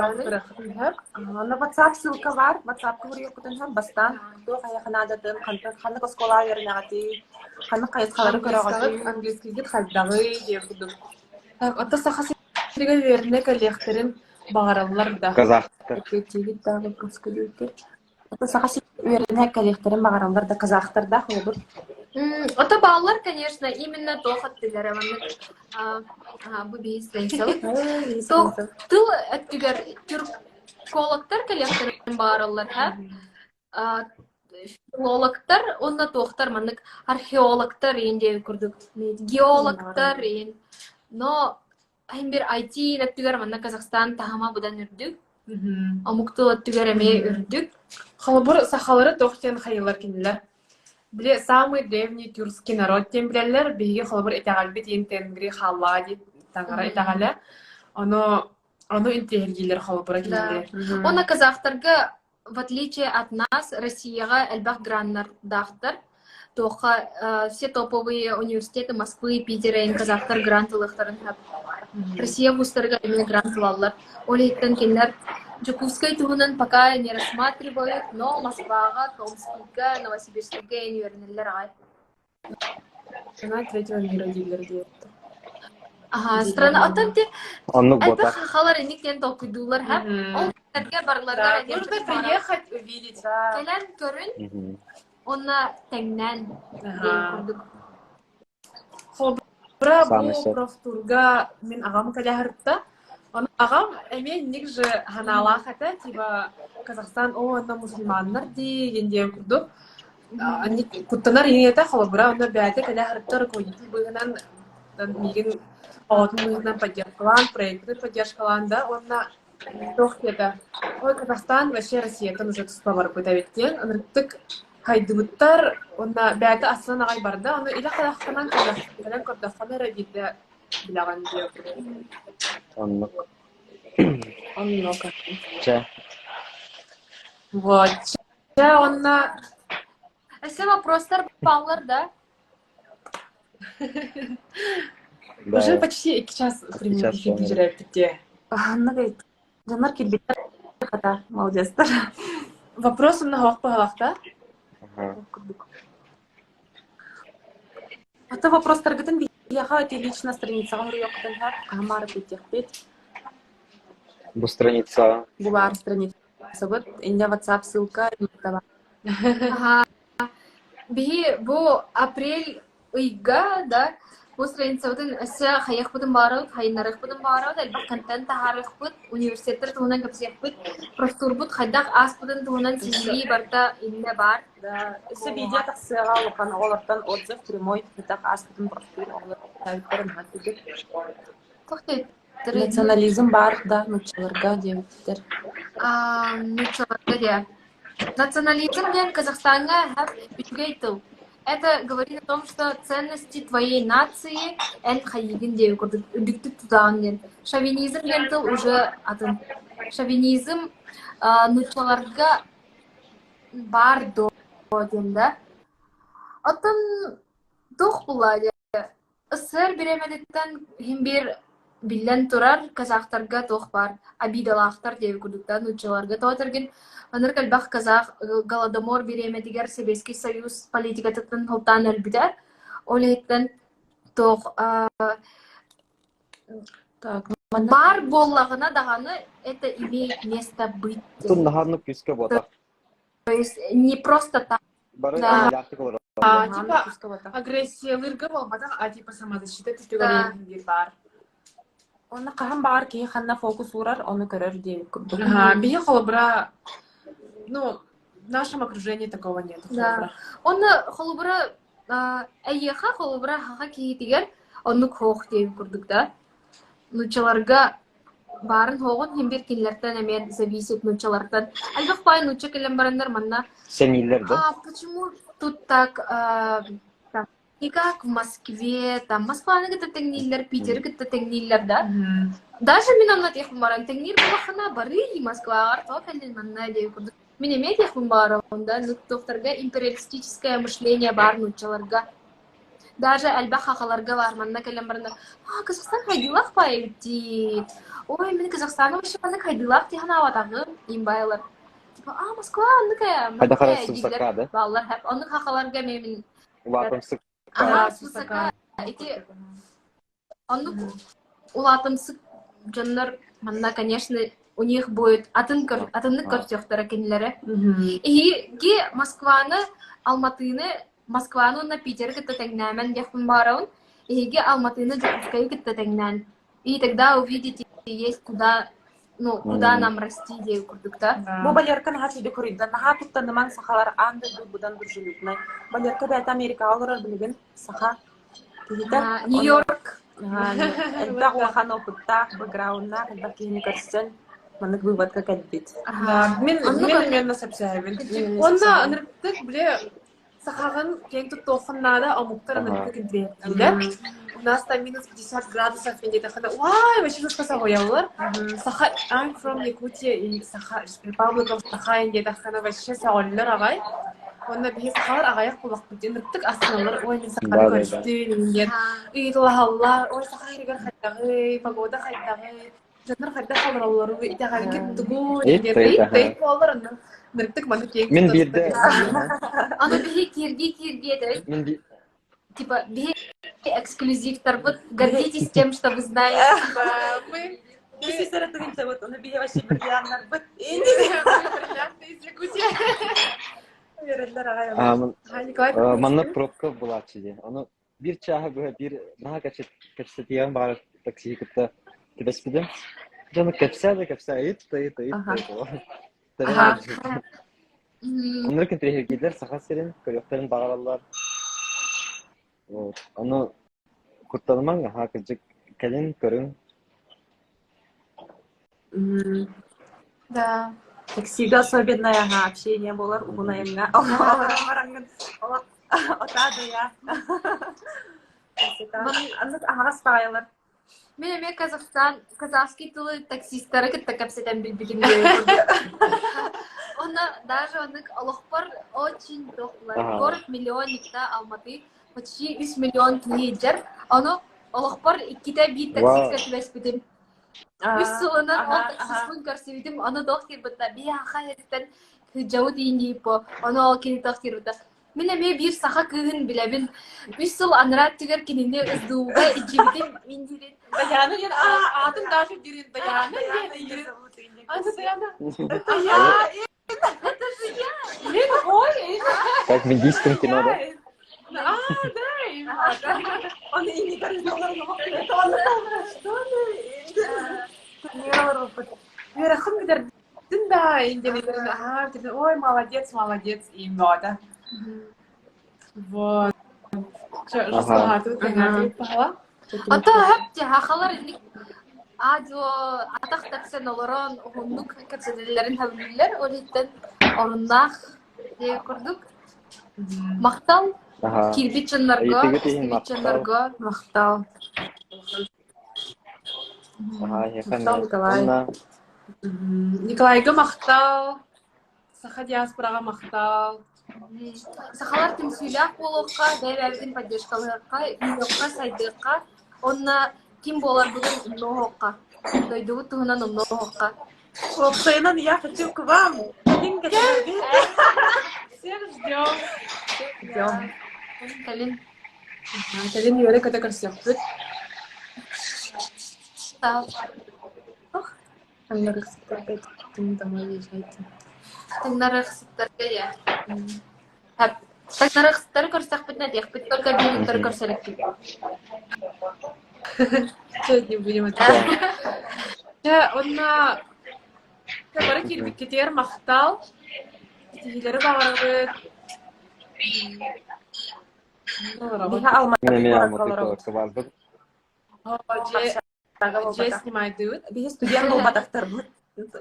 На WhatsApp ссылка бар. WhatsApp-ка суруйуоххутун сөп. Бастаан туох эһиэхэ наадатын, ханнык оскуолаҕа үөрэнэҕитий, ханнык хайысхалары көрөҕүтүй? Английскийгит хайдаҕый диэн курдук. Так, ото Саха сиригэр үөрэнэ кэлиэхтэрин баҕараллар да. Казахтар. Эппиэттиигит да вопроска диэбиттэр. Ото Саха сиригэр үөрэнэ кэлиэхтэрин баҕараллар да казахтардаах холобур. Ото бааллар, конечно, именно туох өттүлэрэ маннык бу биһи страницабыт. Туох тыл өттүгэр түрк. Экологтар кэлиэхтэрин баараллар, һэ? Филологтар уонна туохтар маннык археологтар иин диэбит курдук геологтар иин но иһин бир IT өттүгэр манна Казахстан таһыма быдан үрдүк омук тыл өттүгэр эмиэ үрдүк Холобур, сахалары туох диэн хайыылар кинилэр? Били самый древний тюркский народ диэн билэллэр. Биһиги холобур итэҕэлбит иин Тенгри халлаа диэн таҥара итэҕэлэ. Ону ону интиэһиргииллэр холобура кинилэр. Уонна казахтарга в отличие от нас, Россияҕа элбэх граннардаахтар. Туохха э, все топовые университеты Москвы, Питера и казахтар грант ылыахтарын сөп. Россия вузтарыгар эмиэ грант ылаллар. Ол иһиттэн кинилэр Дьокуускай туһунан пока не рассматривают, но Москваҕа, Томскийга, Новосибирскайга үөрэнэллэр аҕай. Страна третьего мира дииллэр диэбиттэр. Аха, страна оттон ти Оннук элбэх буолбатах. хахалар инник диэн толкуйдууллар һэ. Ол кинилэргэ барыларыгар Да, этиэм нужно баҕарабын. приехать, увидеть. Кэлэн көрүн Мгм. уонна тэҥнээн диэн Ага. курдук. Холобура, Самый бу сөп. профтурга мин аҕам кэлэһэртэ. Ону аҕам эмиэ инник же ханаалаах этэ, типа Казахстан оо онно мусульманнар дии диэн курдук. Куттанар ийэтэ холобура онно бэйэтэ кэлэ сырытта руководитель быыһынан миигин оҕотун быыһынан поддержкалаан, проектын поддержкалаан да уонна туох диэтэ ой Казахстан вообще Россияттан уже туспа барбыт эбит диэн ынырыктык хайдыбыттар уонна бэйэтэ астынан аҕай барда ону илэ харахтанан кэлэн көрдөххүнэ эрэ биирдэ билэҕин диэн Оннук. Оннук. Чэ. Вот. Чэ, уонна Өссө вопростар бааллар да? уже Да. почти 2 час Икки час эфирди буолан жүрөппүт дии. Оннук эбит. Дьоннор киирбиттэр хата, молодецтар. Вопрос умна хоох быһалахта. Ага. Курдук. Ата вопростаргытын биһиэхэ ити лично страницаҕа суруйуоххутун сөп. Хаһан баҕарар бүтүөхпүт. Бу страница Бу баар страницабыт. Инньэ WhatsApp ссылка Аха. Биһи бу апрель ыйга да бу страницабытын өссө хайыахпытын баарабыт, хайыннарыахпытын баарабыт, элбэх контент таһаарыахпыт, университеттар туһунан кэпсиэхпит, профтурбут хайдах ааспытын туһунан сиһилии барыта иннэ баар. Да, өссө видео тахсыаҕа улахан оҕолортон отзыв прямой хайдах ааспытын профтур оҕолор кэпсээбиттэрин наһаа курдук. Туох диэбиттэрий? Национализм баар да нууччаларга диэбиттэр. Аа, нууччаларга диэ. Национализм диэн Казахстаҥҥа үчүгэй тыл. Это говорит о том, что ценности твоей нации эн хайыгын диэби курдук үрдүктүк тутаҕын диэн. Шовинизм диэн тыл уже атын. Шовинизм нууччаларга баар дуо диэн да. Оттон туох буолла диэ СССР бириэмэтиттэн иһин биир биллэн турар казахтарга туох баар обидалаахтар диэбит курдуктар нууччаларга тоҕо этэргин ынырык элбэх казах голодомор бириэмэтигэр Сэбиэскэй Союз политикатыттан сылтаан өлбүтэ ол иһиттэн туох Так, манна баар буоллаҕына даҕаны это имеет место быть Тун наһааннык күүскэ буотах. то есть не просто так Бары Да. иллээхтик олороллор. А, Наһаа типа күүскэ буотах. агрессиялыырга буолбатах, а типа самозащита Да. түтүгэр диир баар. Онно хаһан баҕар киһи ханна фокус уурар, ону көрөр диэбит курдук. Ага, биһи холобура, ну, в нашем окружении такого нет. Да. Холобура. Онно холобура эйиэхэ холобура хаха киһитигэр оннук хоох диэбит курдук да. Нууччаларга баарын хоҕун иһин биир кинилэртэн эмиэ зависит нууччалартан. Элбэх баай нуучча кэлэн бараннар манна Сэнииллэр да? а почему тут так а, там, не как в Москве, там Москваны кытта тэҥнииллэр, Питери кытта тэҥнииллэр да. Даже мин онно этиэхпин баран тэҥниир буоллаххына барыы Москваҕар тоҕо кэллин манна диэн курдук. Мин эмиэ этиэхпин баҕарабын да, нуктуохтарга империалистическое мышление баар нууччаларга. Даже элбэх хахаларга баар манна кэлэн бараннар а Казахстан хайдыылаах баай эбит дии. Ой, мин Казахстаҥҥа вообще маннык хайдыылаах дии санаабатаҕым им баайлар. Типа, а Москва оннук ээ, Хайдах маннык эрэ ээ дииллэр сусака да? бааллар. Оннук хахаларга эмиэ мин Улаатымсык Аһаа, сусака ити оннук улаатымсык дьоннор манна, конечно, у них будет атын көр, атыннык көрсүөхтэрэ кинилэри. Эһиги Москваны, Алматыны, Москваны уонна Питери кытта тэҥнээмэн диэхпин баҕарабын. Эһиги Алматыны Дьокуускайы кытта тэҥнээн. И тогда увидите, есть куда. Ну, куда нам расти диэн курдук да. Бу Валерка наһаа үчүгэй хоруйда. Наһаа туттанымаҥ сахалар аан дойду быдан дружелюбнай. Валерка бэйэтэ Америкаҕа олорор билигин саха киһитэ. Нью-Йорк. Элбэх улахан опыттаах, бэкграуннаах элбэх киһини көрсөн маннык выводка кэлбит. Мин мин эмиэ сөпсөһөбүн. Уонна ынырыктык били сахаҕын киэҥ туттуоххун наада, омуктар ынырыктык интириэһиргииллэр. У нас там минус 50 градусов диэтэххинэ, уай, вообще жестко соһуйаллар. Саха, I'm from Якутия и Саха, Republic of Саха диэтэххинэ вообще сөҕөллөр аҕай. Уонна биһи сахалар аҕайах буоллахпыт диэн ынырыктык астыналлар, ой, мин саханы көрүстүм диэн ыйыталаһаллар, ой, саха сиригэр хайдаҕый, погода хайдаҕый, Дьоннор хайдах олороллорун итэҕэлгит тугуй диэн ыйыт буоллар онно ныртык маны киэҥ Мин биирдэ Аны биһи кииргии-кииргии этэбит. Мин би Типа биһи эксклюзивтарбыт гордитесь тем, что вы знаете. Типа мы Биһи саратыгынчабыт, ону биһи вообще бриллианнарбыт. бриллианты из Якутии. Үөрэллэр аҕай. Николай Манна пробка булааччы диэн. Ону биир чааһы быһа биир наһаа кэпсэтиэҕин баҕарар таксиһы кытта түбэспитим. Дьону кэпсээ да кэпсээ, ыйыт да ыйыт, ыйыт да ыйыт. Оннук интэриэһиргииллэр Саха сирин көрүөхтэрин баҕараллар. Вот. Ону куттанымаҥ, аһаа кырдьык кэлин көрүҥ. Да. Таксига особенное ага, общение буолар уһун айаҥҥа. Олорон бараҥҥын олох отаа дойа. Аннык аһаҕас баҕайылар. Мин эмиэ Казахстан, казахский тылы таксистары кытта кэпсэтэн билбитим диэн курдук. Онно даже оннук олохпор очень тохлар. Город миллионник да Алматы почти 3 миллион киһи илдьэр. Ону олохпор иккитэ биир таксистка түбэспитим. Үс сылынан ол таксиспын көрсүбүтүм, ону туох диирбитэ, биһиэхэ иһиттэн кыдьабыт иин дииппо, ону ол кини туох диирбитэ. Мин эмиэ биир саха кыыһын билэбин. Үс сыл анараа өттүгэр кинини СДУ-га илдьибитим, мин диирин. Даяна диэн аатын даже диирин Даяна диэн диирин. Аны Даяна. Это я. Это же я. Мин ой. Как в индийском кино, да? А, да. Он и не Что Үөрэххин бүтэрдин да индиэлэрин аһаа ой молодец молодец им да Вот. Ото хөп сахалар инник аадьуо атах тэпсэн олорон уһуннук кэпсэтэллэрин сөбүлүүллэр ол иһиттэн оруннаах диэн курдук махтал киирбит дьоннорго истибит дьоннорго махтал Махтал Николай Николайга махтал Саха диаспораҕа махтал. Сахалар түмсүүлээх буолуохха, бэйэ-бэйэбитин поддержкалыахха, үүнүөххэ, сайдыахха уонна ким буоларбытын умнуоһуохха, дойдубут туһунан умнуоһуохха. Уопсайынан я хочу к вам. Всех ждем. Ждем. Кэлин. Кэлин үөрэ-көтө көрсүөхпүт. Таҥнарыахсыттарга домой езжайте. Таҥнарыахсыттарга я. Таҥнарыахсыттары көрсөхпүтүнэ диэхпит, только биир көрсө иликпит. Чэ, не будем это. Чэ, уонна бары киирбиккитигэр махтал. Ситиһиилэри баҕарабыт. Биһи Алматы куоракка олоробут. Дьиэ снимайдыыбыт. Биһи студент буолбатахтарбыт.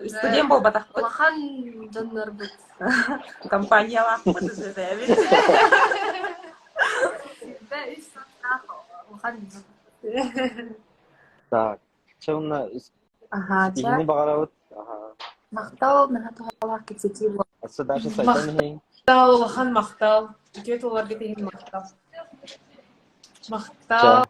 Студент буолбатахпыт. Улахан дьоннорбут. Компаниялаахпыт үзэбит. Сүүрбэ үс сыллаах улахан дьон. Так, чэ уонна Аһаа, чэ. ситиһиини баҕарабыт. Аһаа. Махтал, наһаа туһалаах кэпсэтии буолла. Өссө дальше сайдан иһиҥ. Махтал, улахан махтал. Үтүө тылларгыт иһин махтал. Махтал.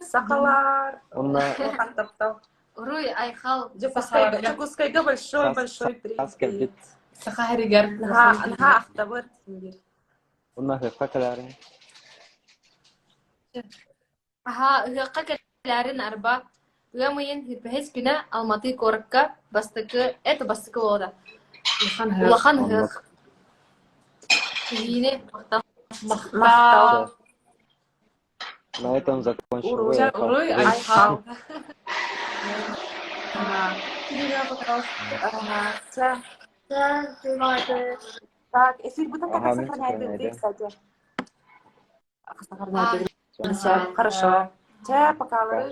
Сахалар. Онно Улахан таптал. Уруй, айхал. Дьокуускайга, Дьокуускайга большой большой хас кэлбит. Саха сиригэр Наһаа наһаа ахтабыт. Онно ыһыахха кэлээриҥ. Аһаа, ыһыахха кэлээрин арба ыам ыйын бэһис күнэ Алматы куоракка бастакы это бастакы буолла. Улахан ыһыах. Улахан ыһыах. Киһини махтал. Махтал. На этом закончим. Уруй. Уруй, айхал. Ага. Ага, чэ. Так, эфирбытын Ага, как мин сохраняет сохраняйдым. кстати. Сохраняйте. Хорошо. Чэ, пока. Пока.